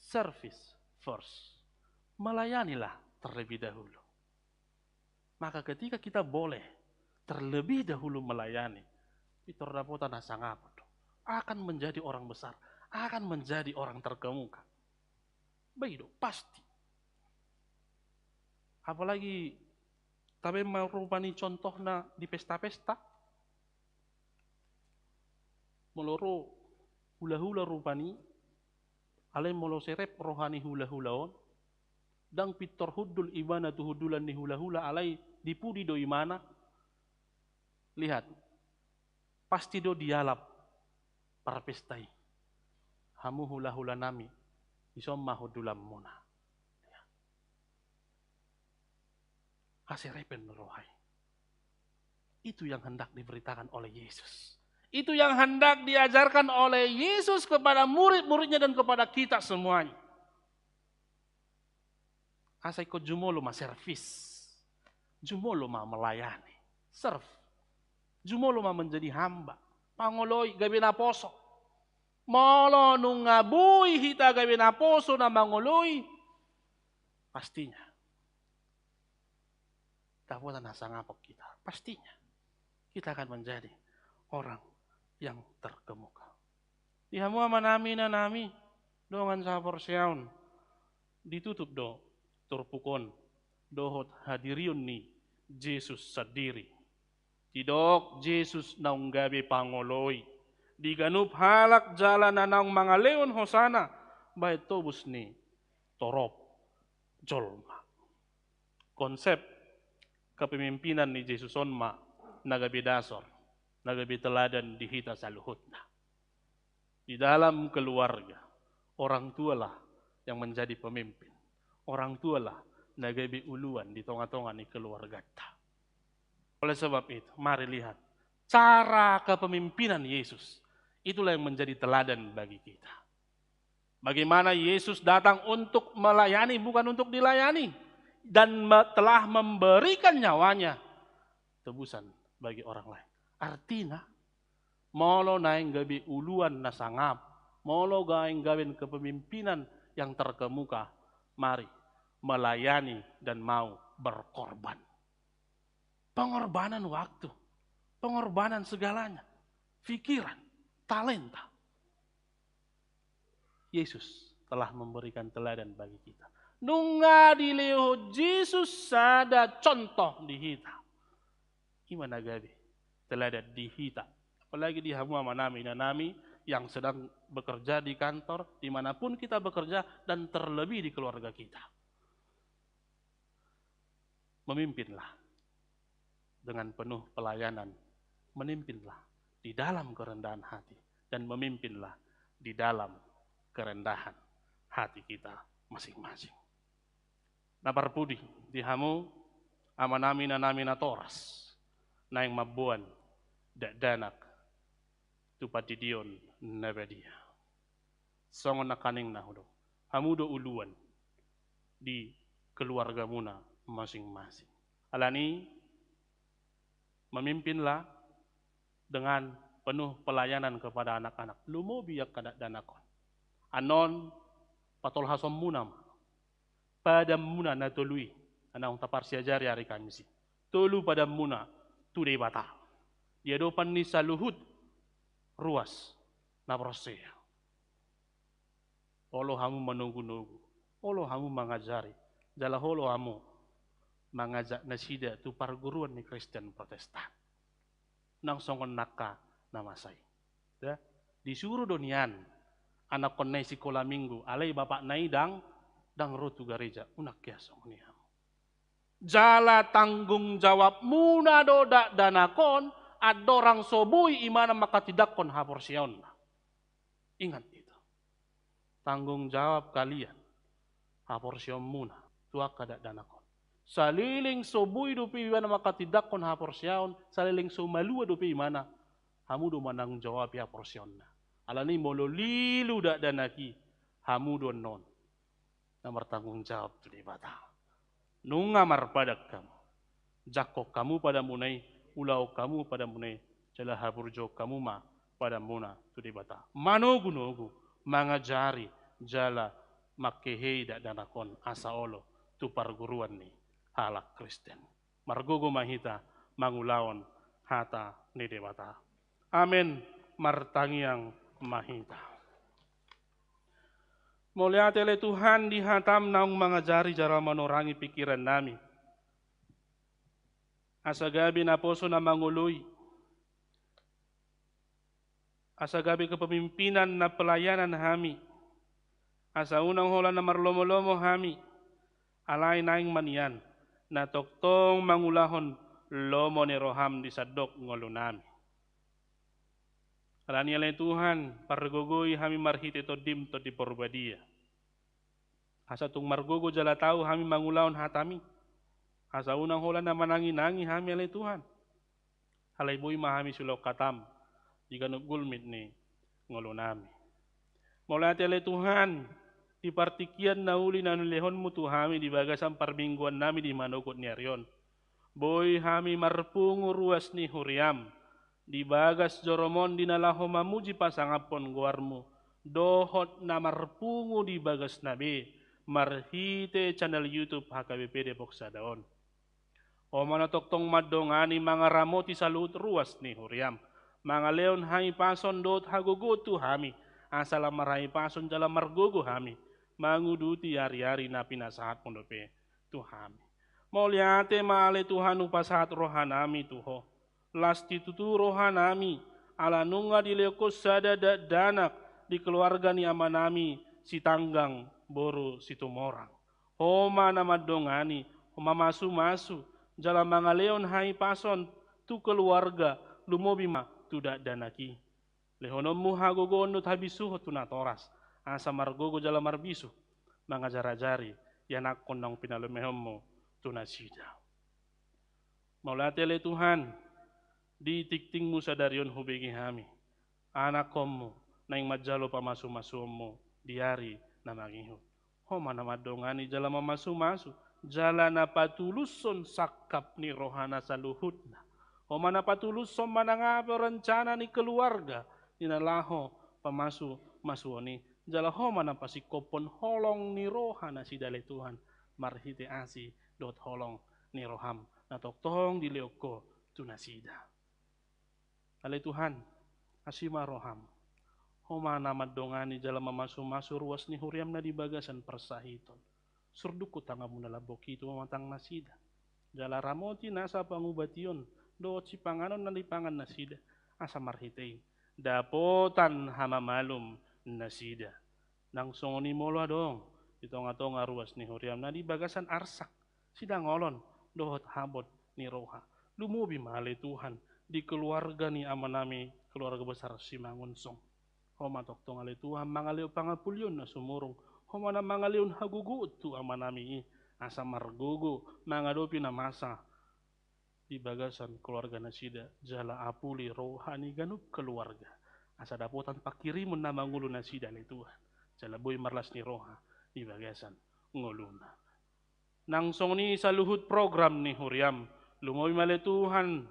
Service first. Melayanilah terlebih dahulu. Maka ketika kita boleh terlebih dahulu melayani, pintor dapotan hasangapon do. Akan menjadi orang besar, akan menjadi orang terkemuka. Baik do, pasti. Apalagi tabaen ma rupani contohna di pesta-pesta. Molo ro hula-hula rupani, alai molo serep roha ni hula-hula on, ndang pintor hundul ibana tu hundulan ni hula-hula, alai di pudi do imana. Lihat, pasti do dialap parpesta i. Hamu hula-hula nami, dison ma hundulanmuna. Haserepan roha i. Itu yang hendak diberitakan oleh Yesus. Itu yang hendak diajarkan oleh Yesus kepada murid-muridnya dan kepada kita semuanya. Asa ingkon jumolo ma servis. Jumolo ma melayani. Serve. Jumolo ma menjadi hamba. Pangoloi, gabe naposo. Molo nunga boi hita gabe naposo na mangoloi, pastinya dapotan hasangapon kita. Pastinya kita akan menjadi orang yang terkemuka. Di hamu amanami, inanami, dongan sahaporseaon, ditutup do turpuk on dohot hadirion ni Jesus sandiri. Didok Jesus naung gabe pangoloi di ganup halak jala na naung mangalehon hosana bahen tobus ni torop jolma. Konsep kepemimpinan ni Jesus on ma na gabe dasor, na gabe teladan di hita saluhutna. Di dalam keluarga, orang tualah yang menjadi pemimpin. Orang tualah na gabe uluan di tonga-tonga ni keluargata. Oleh sebab itu, mari lihat cara kepemimpinan Yesus. Itulah yang menjadi teladan bagi kita. Bagaimana Yesus datang untuk melayani, bukan untuk dilayani, dan me-, telah memberikan nyawanya tebusan bagi orang lain. Artina, molo naeng gabe uluan na sangap, molo naeng gabe kepemimpinan yang terkemuka, mari melayani dan mau berkorban. Pengorbanan waktu, pengorbanan segalanya, pikiran, talenta. Yesus telah memberikan teladan bagi kita. Nunga dilehon Jesus sada contoh di hita. I ma na gabe teladan di hita. Apalagi di hamu amanami, inanami yang sedang bekerja di kantor, dimanapun kita bekerja, dan terlebih di keluarga kita. Memimpinlah dengan penuh pelayanan, memimpinlah di dalam kerendahan hati, dan memimpinlah di dalam kerendahan hati kita masing-masing. Na parpudi di hamu amanami, inanami natoras, naeng mamboan dakdanak tu pandidion na badia. Songon nangkaning na hudok, hamu do uluan di keluargamuna masing-masing. Alani, memimpinlah dengan penuh pelayanan kepada anak-anak. Lumobi angka dakdanak on. Annon, patolhasonmuna ma padanmuna na tolu i, na naung taparsiajari ari Kamis i. Tolu padanmuna tu Debata di adopan ni saluhut ruas na porsea. Olo hamu manogunogu, olo hamu mangajari, jala olo hamu mangajak nasida tu parguruan ni Kristen Protestan. Nang songon nangka na masa i. Ya, disuru do nian anakkonna i sikola minggu, alai bapakna i ndang, ndang ro tu gareja, unang hea songon i hamu. Jala tanggung jawabmuna do dakdanak on, andorang so boi imana manghatindanghon haporseaonna. Ingat itu. Tanggung jawab kalian, haporseaonmuna tu angka dakdanak on. Saleleng so boi dope imana manghatindanghon haporseaon, saleleng so malua dope imana, hamu do mananggung jawabi haporseaonna. Alani molo lilu dakdanak i, hamu do annon na martanggung jawab tu Debata. Nunga marpadan hamu, jangkon hamu padanmuna i, ulahon hamu padanmuna i, jala haburjuhon hamu ma padanmuna tu Debata. Manogunogu, mangajari, jala manghehei dakdanak on asa olo tu parguruan ni halak Kristen. Margogo ma hita mangulahon hata ni Debata. Amen. Martangiang ma hita. Mauliate ale Tuhan di hatam naung mangajari jala manorangi pingkirannami. Asa gabe naposo na mangoloi. Asa gabe kepemimpinan na pelayanan hami. Asa unang holan na marlomolomo hami. Alai naeng ma nian na tongtong mangulahon lomo ni roham di sandok ngolunami. Alani ale Tuhan, pargogoi hami marhite Tondim, Tondi Porbadia. Asa tung margogo jala tau hami mangulahon hatam i. Asa unang holan na mananginangi hami ale Tuhan. Alai boi ma hami sulok hatam di ganup gulmit ni ngolunami. Mauliate ale Tuhan, di partingkian na uli na nilehonmu tu hami di bagasan parmingguannami di manogot ni ari on. Boi hami marpungu ruas ni huriam, di bagas jorom on di na laho mamuji pasangaphon goarmu, dohot na marpungu di bagasna be, marhite channel YouTube H K B P Depok Sada on. Ho ma na tongtong mandongani mangaramoti saluhut ruas ni huriam, mangalehon hahipason dohot hagogoon tu hami, asa lam marhahipason jala margogo hami, manguduti ari-ari na pinasahatmu dope tu hami. Mauliate ma ale Tuhan hupasahat rohanami tu ho. Las situtu rohanami, ala nunga dilehon ho sada dakdanak di keluarga ni amanami Sitanggang boru Situmorang. Ho ma na mandongani, ho ma mamasu-masu, jala mangalehon hahipason tu keluarga, lumobi ma tu dakdanak i. Lehononmu hagogoon dohot habisuhon tu natoras, asa margogo jala marbisuk mangajar-ajari ianakhon naung pinalumehonmu tu nasida. Mauliate ale Tuhan, di tingtingmu sadari on hubege hami anakhonmu naeng manjalo pamasu-masuonmu di ari na mangihut. Ho ma na mandongani jala mamasu-masu, jala na patulushon sangkap ni rohana saluhutna. Ho ma na patulushon manang pe rencana ni keluarga ni na laho pamasu-masuon i, jala ho ma na pasingkophon holong ni roha nasida ale Tuhan, marhite asi dohot holong ni roham na tongtong dilehon ho tu nasida. Ale Tuhan, asi ma roham. Ho ma na mandongani jala mamasu-masu ruas ni huriam na di bagasan parsahiton. Surduk tu tanganmu na lambok i tu pamatang nasida. Jala ramoti nasa pangubation dohot sipanganon na dipangan nasida, asa marhite i dapotan hamamalum nasida. Nang songon i molo adong di tonga-tonga ruas ni huriam na di bagasan arsak, sidaonon dohot habot ni roha, lumobi ma ale Tuhan di keluarga ni amanami, keluarga besar Simangunsong. Ho ma tongtong ale Tuhan mangalehon pangampuon na sumurung. Ho ma na mangalehon hagogoon tu amanami i, asa margogo mangadopi na masa di bagasan keluarga nasida, jala apuli roha ni ganup keluarga, asa dapotan pangkirimon na mangolu nasida ale Tuhan, jala boi marlas ni roha di bagasan ngoluna. Nang songon i saluhut program ni huriam, lumobi ma ale Tuhan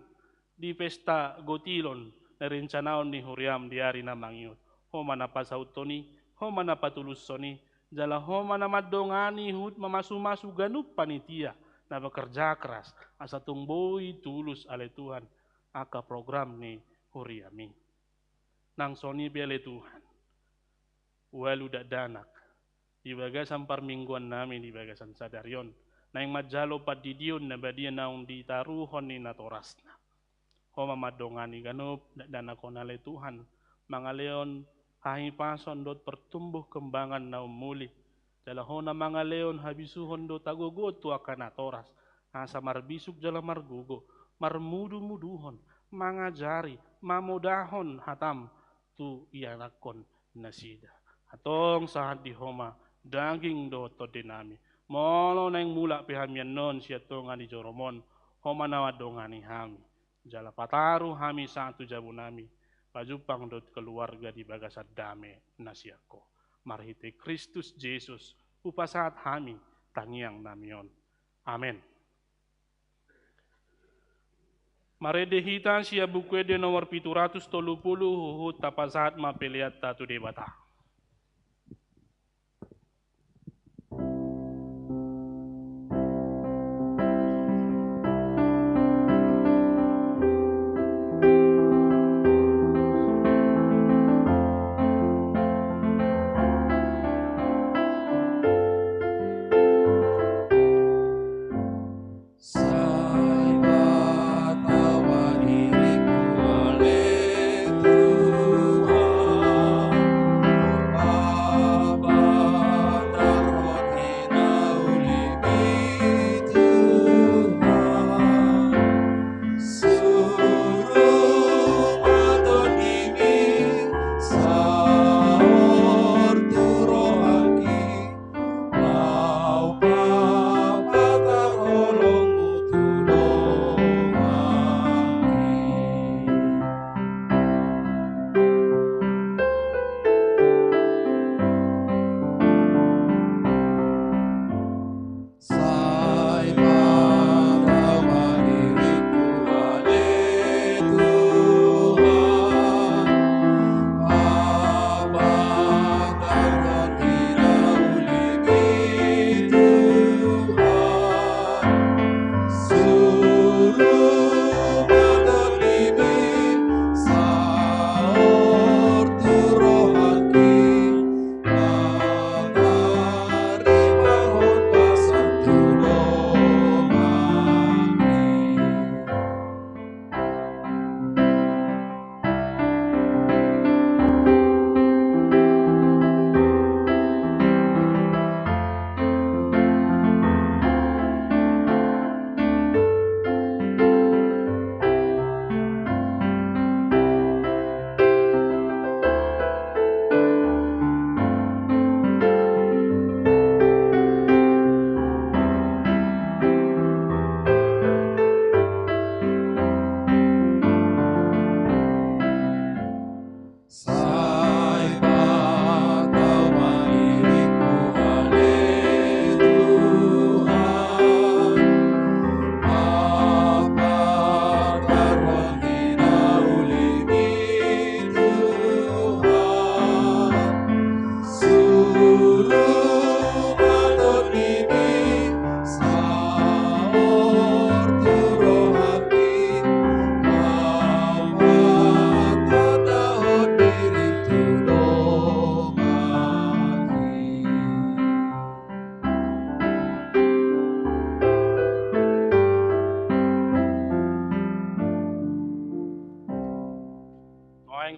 di pesta gotilon na rencanaon ni huriam di ari na mangihut. Ho ma na pasauthon i, ho ma na patulushon i, jala ho ma na mandongani huhut mamasu-masu ganup panitia na bekerja keras, asa tung boi tulus ale Tuhan angka program ni huriam i. Nang songon i pe ale Tuhan, ualu dakdanak di bagasan parmingguannami di bagasan sadari on, naeng manjalo pandidion na badia naung ditaruhon ni natorasna. Ho ma mandongani ganup dakdanak on ale Tuhan, mangalehon hahipason dohot pertumbuh kembangan na umuli. Jala ho na mangalehon habisuhon dohot hagogoon tu angka natoras, asa marbisuk jala margogo, marmudu-muduhon, mangajari, mamodahon hatam tu ianakhon nasida. Antong sahat di ho ma daging dohot tondenami. Molo naeng mulak pe hami annon sian tonga ni jorom on, ho ma na mandongani hami. Jala pataru hami sahat tu jabunami, pajumpang dohot keluarga di bagasan dame na sian ho. Marhite Kristus Jesus hupasahat hami tangiangnami on. Amen. Marende hita sian Buku Ende nomor pitu ratus tolu pulu, huhut tapasahat ma peleanta tu Debata.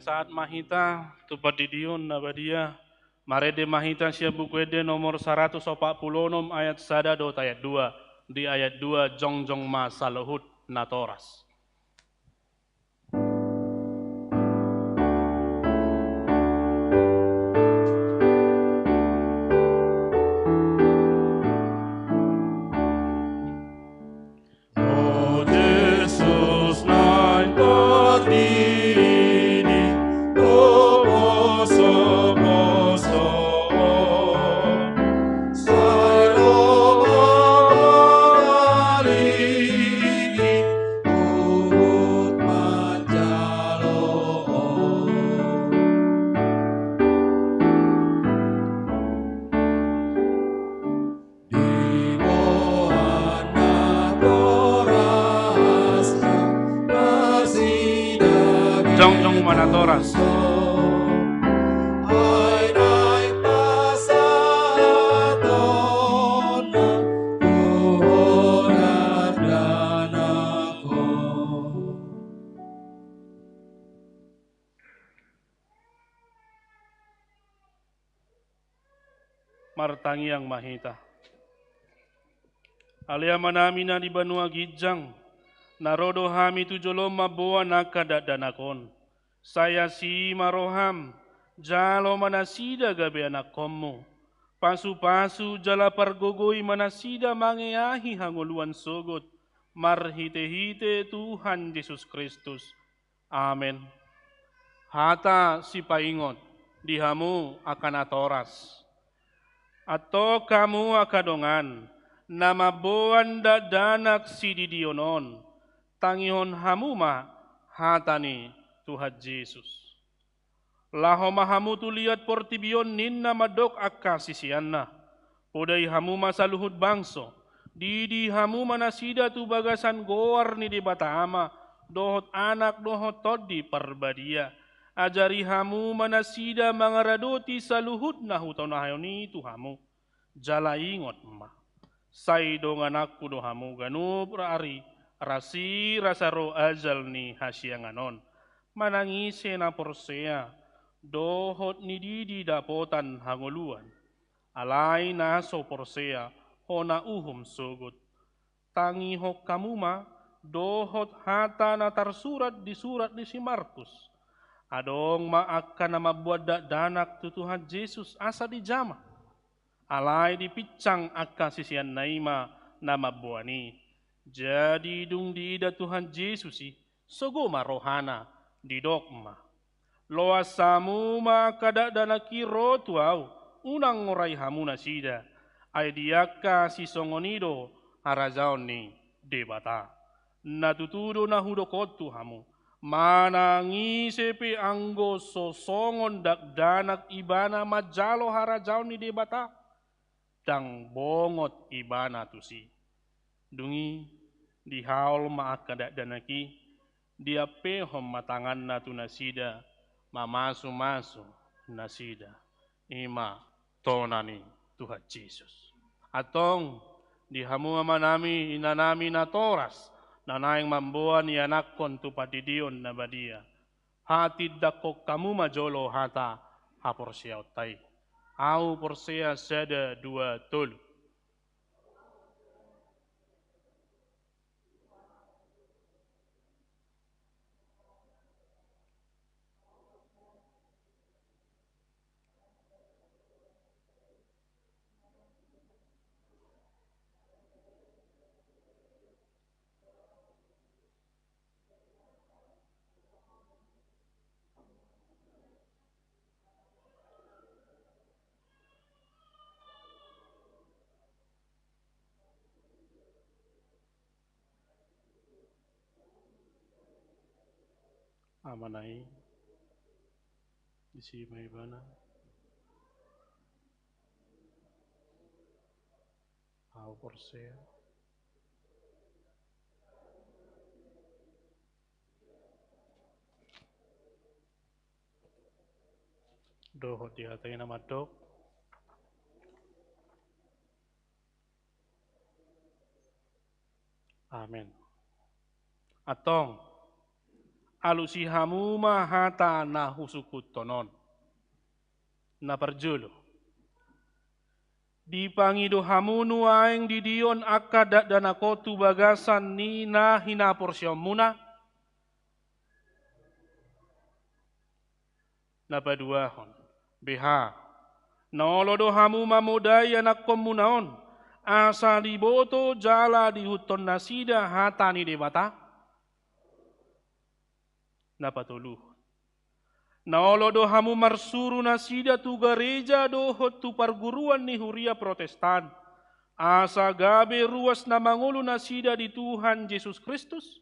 Sahat ma hita tu pandidion na badia, marende ma hita sian Buku Ende nomor saratus opat pulu onom ayat sada dohot ayat dua. Di ayat dua, jongjong ma saluhut natoras. O Jesus naeng tardidi, o poso-poso on, sai ro Ho Aliki, huhut manjalo Ho. Diboan natorasna nasida. Jongjong ma natoras. Ai naeng pasahatonna tu Ho dakdanak on. Martangiang ma hita. Ale Amanami na di banua ginjang, na ro do hami tu jolom mamboan angka dakdanak on. Sai asi ma roham, jalo ma nasida gabe anakkonmu. Pasu-pasu jala pargogoi ma nasida mangeahi hangoluan sogot, marhite-hite Tuhan Jesus Kristus. Amen. Hata sipaingot di hamu angka natoras. Antong hamu angka dongan, na mamboan dakdanak sididion on, tangihon hamu ma hata ni Tuhan Jesus. Laho ma hamu tu liat portibi on ninna mandok angka siseanna. Podai hamu ma saluhut bangso, didi hamu ma nasida tu bagasan goar ni Debata Ama, dohot Anak, dohot Tondi Parbadia. Ajari hamu ma nasida mangaradoti saluhut na hutonahon i tu hamu. Jala ingot ma, sai dongananku do hamu ganup ari, rasirasa ro ajal ni hasiangan on. Manang ise na porsea, dohot nididi dapotan hangoluan. Alai na so porsea, hona uhum sogot. Tangihon hamu ma, dohot hata na tarsurat di surat ni si Markus. Adong ma angka na mamboan dakdanak tu Tuhan Jesus asa dijama. Alai dipinsang angka siseanna i ma na mamboan i. Jadi dung diida Tuhan Jesus i, sogo ma rohana, didok ma: Loas hamu ma angka dakdanak i ro tu Ahu, unang ngorai hamu nasida. Ai di angka sisongon i do harajaon ni Debata. Na tutu do na hudok on tu hamu, manang ise pe anggo so songon dakdanak ibana manjalo harajaon ni Debata, ndang bongot ibana tusi. Dung i dihaol ma angka dakdanak i, diampehon ma tanganna tu nasida, mamasumasu nasida. I ma tona ni Tuhan Jesus. Antong, di hamu amanami, inanami natoras, na naeng mamboan ianakhon tu pandidion na badia, hatindangkon hamu ma jolo hata haporseaonta i. Ahu porsea sada, dua, tolu. Amana i, disi ma ibana. Ahu porsea. Dohot di hata i na mandok: Amen. Antong, Alusi hamu ma hata na husungkunhon on. Na parjolo. Dipangido hamu nuaeng didion angka dakdanak on tu bagasan ni na hinaporseaonmuna? Na paduahon, beha, na olo do hamu mamodai anakkonmuna on, asa diboto jala diihuthon nasida hata ni Debata? Na patoluhon, na olo do hamu marsuru nasida tu gareja dohot tu parguruan ni huria Protestan, asa gabe ruas na mangolu nasida di Tuhan Jesus Kristus?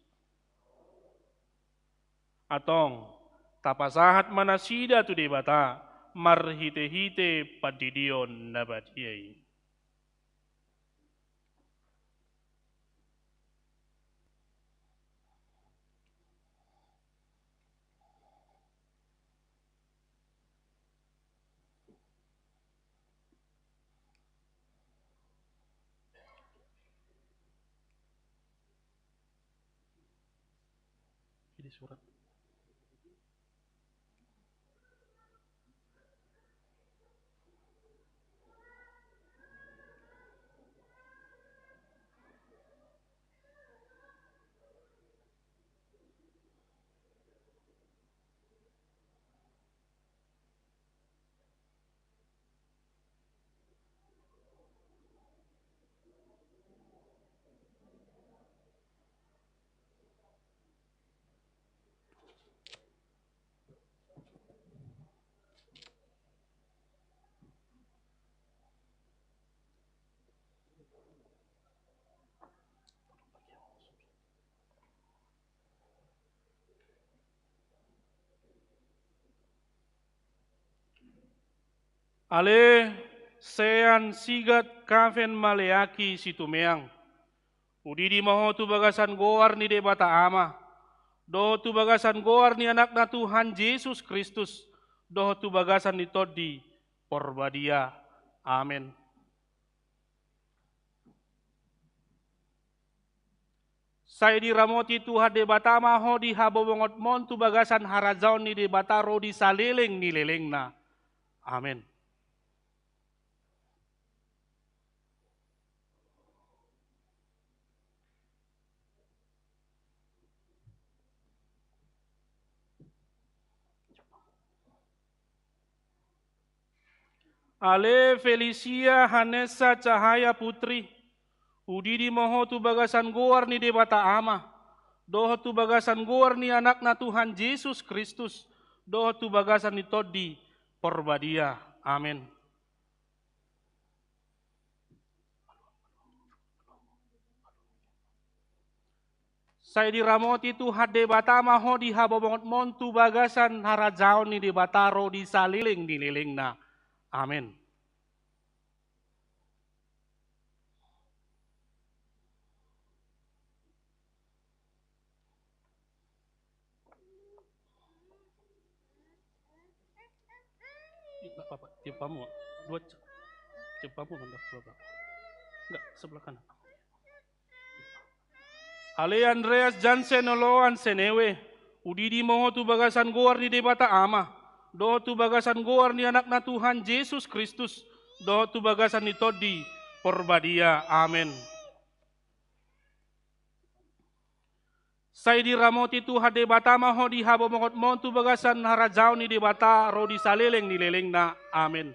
Antong, tapasahat ma nasida tu Debata marhitehite pandidion na badia i. Ini surat. Ale, sean, sigat, kafen, maleaki, situmeang. Udidi ma ho tu bagasan goar ni Debata Ama, dohot tu bagasan goar ni Anakna Tuhan Jesus Kristus, dohot tu bagasan ni Tondi Porbadia. Amen. Sai diramoti Tuhan Debata ma ho di habobongonmon tu bagasan harajaon ni Debata ro di saleleng ni lelengna. Amen. Ale Felicia Hanessa Cahaya Putri, udidi ma ho tu bagasan goar ni Debata Ama, dohot tu bagasan goar ni Anakna Tuhan Jesus Kristus, dohot tu bagasan ni Tondi Porbadia. Amen. Sai diramoti Tuhan Debata ma ho di habobongonmon tu bagasan harajaon ni Debata ro di saleleng ni lelengna. Amen. Enggak apa-apa, tiup hamu. Dua c-, tiup hamu, Bapak. Enggak, sebelah kanan. Ale Andreas Jansen Oloan Senewe, udidi ma ho tu bagasan goar ni Debata Ama, dohot tu bagasan goar ni Anakna Tuhan Jesus Kristus, dohot tu bagasan ni Tondi Porbadia. Amen. Sai diramoti Tuhan Debata ma ho di habobongonmon tu bagasan harajaon ni Debata ro di saleleng ni lelengna. Amen.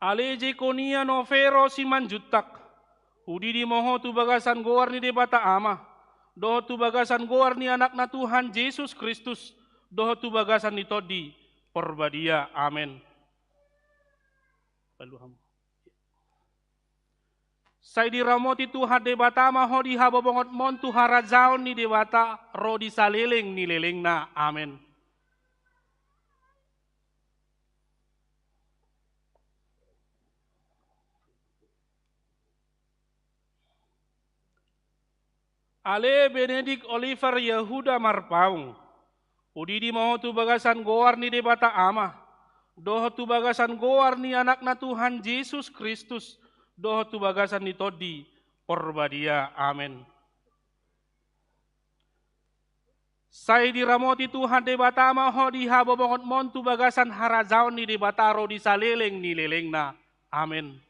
Ale Jekonia Novero Simanjuntak, udidi ma ho tu bagasan goar ni Debata Ama, dohot tu bagasan goar ni Anakna Tuhan Jesus Kristus, dohot tu bagasan ni Tondi Porbadia. Amen. Palu hamu. Sai diramoti Tuhan Debata ma ho di habobongonmon tu harajaon ni Debata ro di saleleng ni lelengna. Amen. Ale Benedict Oliver Yehuda Marpaung, Udidi ma ho tu bagasan goar ni Debata Ama, dohot tu bagasan goar ni Anakna Tuhan Jesus Kristus, dohot tu bagasan ni Tondi Porbadia. Amen. Sai diramoti Tuhan Debata ma ho di habobongonmon tu bagasan harajaon ni Debata ro di saleleng ni lelengna. Amen.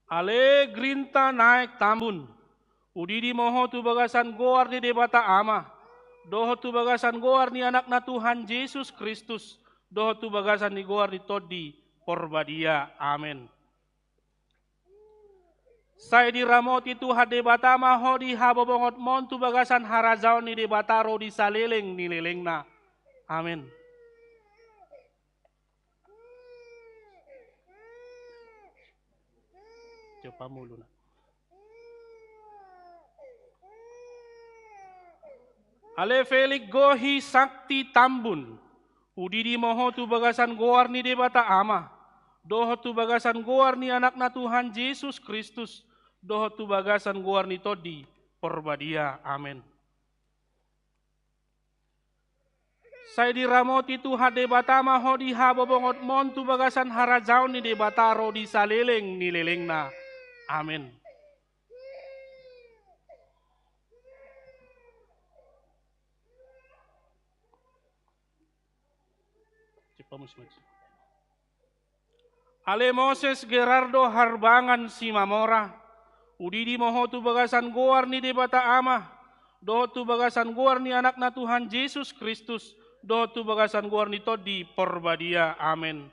Ale gerinta naek Tambun, udidi ma ho tu bagasan goar ni Debata Ama, dohot tu bagasan goar ni Anakna Tuhan Jesus Kristus, dohot tu bagasan ni goar ni Tondi Porbadia. Amen. Sai diramoti Tuhan Debata ma ho di habobongonmon tu bagasan harajaon ni Debata ro di saleleng ni lelengna. Amen. Coba mulu na. Ale Felix Gohi Sakti Tambun, udidi ma ho tu bagasan goar ni Debata Ama, dohot tu bagasan goar ni Anakna Tuhan Jesus Kristus, dohot tu bagasan goar ni Tondi Porbadia. Amen. Sai diramoti Tuhan Debata ma ho di habobongonmon tu bagasan harajaon ni Debata ro di saleleng ni lelengna. Amen. Ale Moses Gerardo Harbangan Simamora, udidi ma ho tu bagasan goar ni Debata Ama, dohot tu bagasan goar ni Anakna Tuhan Jesus Kristus, dohot tu bagasan goar ni Tondi Porbadia. Amen.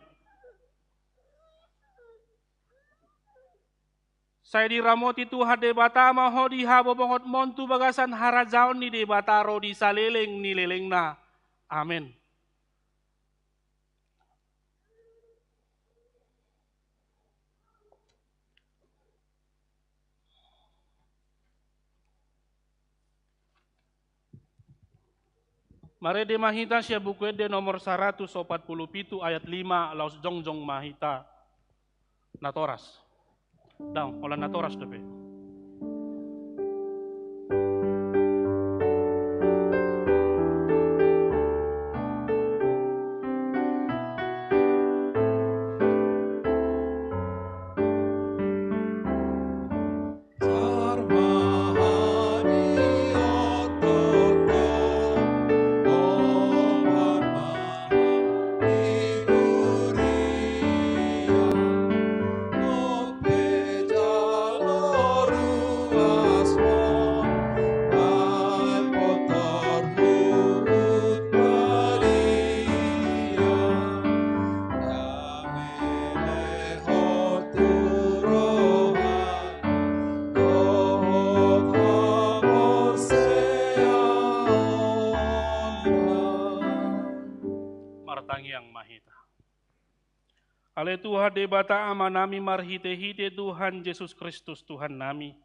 Sai diramoti Tuhan Debata ma ho di habobongonmon tu bagasan harajaon ni Debata ro di saleleng ni lelengna. Amen. Marende ma hita sian Buku Ende nomor saratus opat pulu pitu ayat lima, laos jongjong ma hita natoras. Daong, holan natoras dope. Martangiang ma hita. Ale Tuhan Debata Amanami, marhitehite Tuhan Jesus Kristus Tuhannami,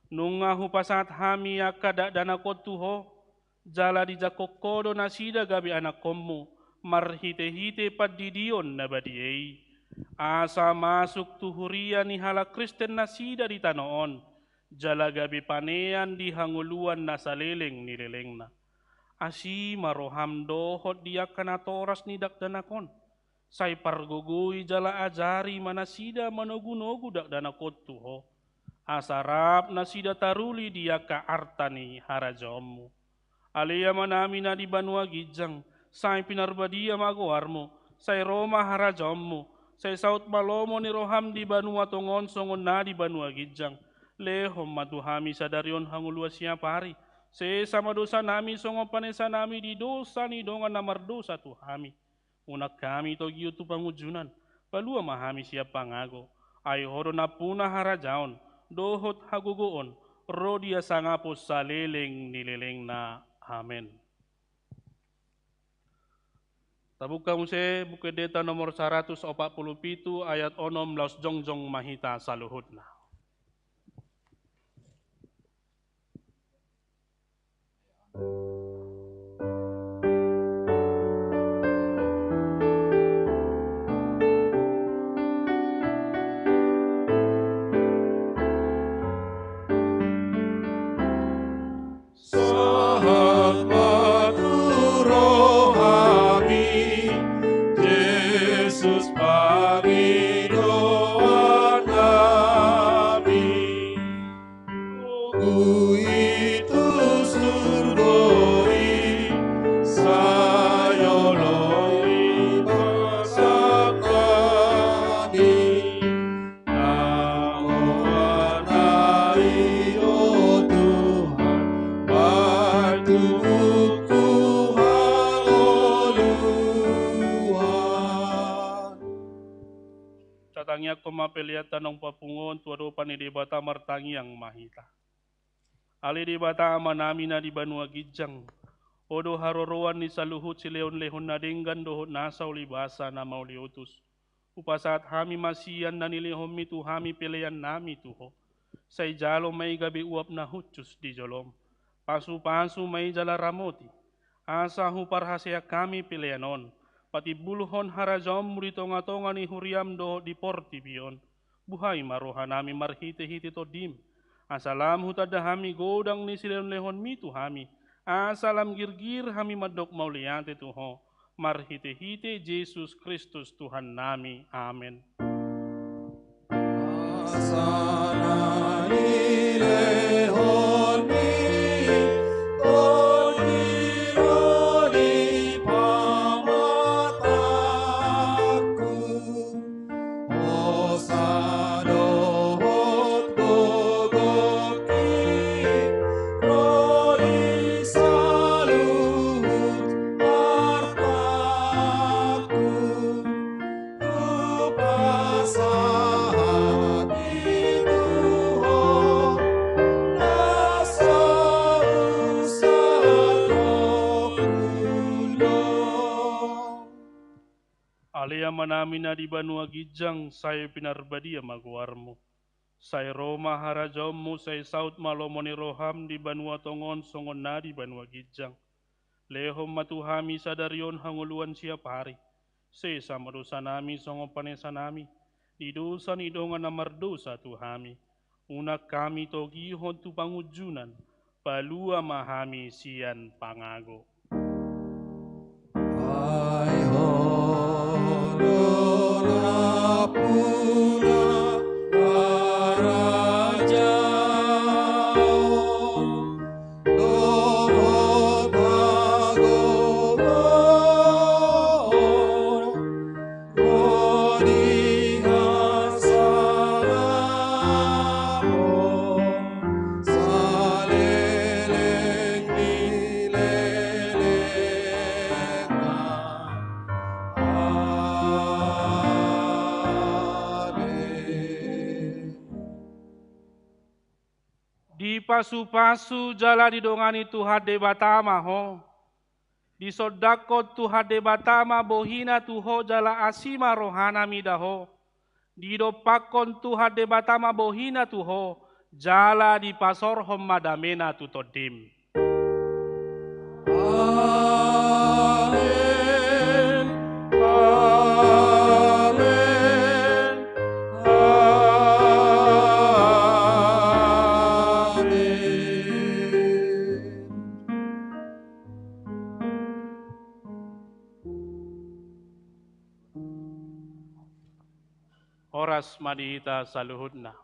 nunga hupasahat hami angka dakdanak on tu Ho, jala dijangkon Ho do nasida gabe anakkonmu, marhitehite pandidion na badia i. Asa masuk tu huria ni halak Kristen nasida di tano on, jala gabe panean di hangoluan na saleleng ni lelengna. Asi ma roham dohot di angka natoras ni dakdanak on. Sai pargogoi jala ajari ma nasida manogunogu dakdanak on tu Ho, asa rap nasida taruli di angka arta ni harajaonmu. Ale Amanami na di banua ginjang, sai pinarbadia ma goarmu, sai ro ma harajaonmu, sai saut ma lomo ni roham di banua tonga on songon na di banua ginjang. Lehon ma tu hami sadari on hangoluan siapari, sesa ma dosanami songon panesanami di dosa ni dongan na mardosa tu hami. Unang hami togihon tu pangunjunan, palua ma hami sian pangago. Ai Ho do nampuna harajaon, dohot hagogoon, ro di hasangapon saleleng ni lelengna. Amen. Tabuka muse Buku Endenta nomor saratus opat pulu pitu ayat onom, laos jongjong ma hita saluhutna. Tatangiangkon ma pelean ta naung papunguhon tu adopan ni Debata. Martangiang ma hita. Ale Debata Amanami na di banua ginjang, Ho do haroroan ni saluhut silehonlehon na denggan dohot nasa ulibasa na mauliutus. Hupasahat hami ma sian na nilehonMi tu hami peleannami tu Ho. Sai jalo ma i gabe uap na hushus di joloM. Pasupasu ma i jala ramoti, asa huparhaseang hami pelean on patimbulhon harajaonMu di tongatonga ni huriaM dohot di portibi on. Buhai ma rohanami marhitehite TondiM, asa lam hutanda hami godang ni silehonlehonMi tu hami, asa lam girgir hami mandok mauliate tu Ho, marhitehite Jesus Kristus Tuhannami. Amen. Asa na nilehonMi Tondi do di pamatangku, hosa dohot gogongki ro di saluhut artangku. Hupasahat i tu Ho, na so husatongku do. Ale Amanami na di banua ginjang, sai pinarbadia ma goarMu. Sai ro ma harajaonMu, sai saut ma lomo ni rohaM di banua tonga on songon na di banua ginjang. Lehon ma tu hami sadari on hangoluan siapari. Sesa ma dosanami songon panesanami di dosa ni dongan na mardosa tu hami. Unang hami togihon tu pangunjunan, palua ma hami sian pangago. Ai Ho do nampuna harajaon dohot hagogoon ro di hasangapon saleleng ni lelengna. Amen. Dipasupasu jala didongani Tuhan Debata ma ho. Disondangkon Tuhan Debata ma bohiNa tu ho jala asi ma rohaNa mida ho. Didompakkon Tuhan Debata ma bohiNa tu ho jala dipasorhon ma dameNa tu tondim. Amen. Amen. Amen. Horas ma di hita saluhutna.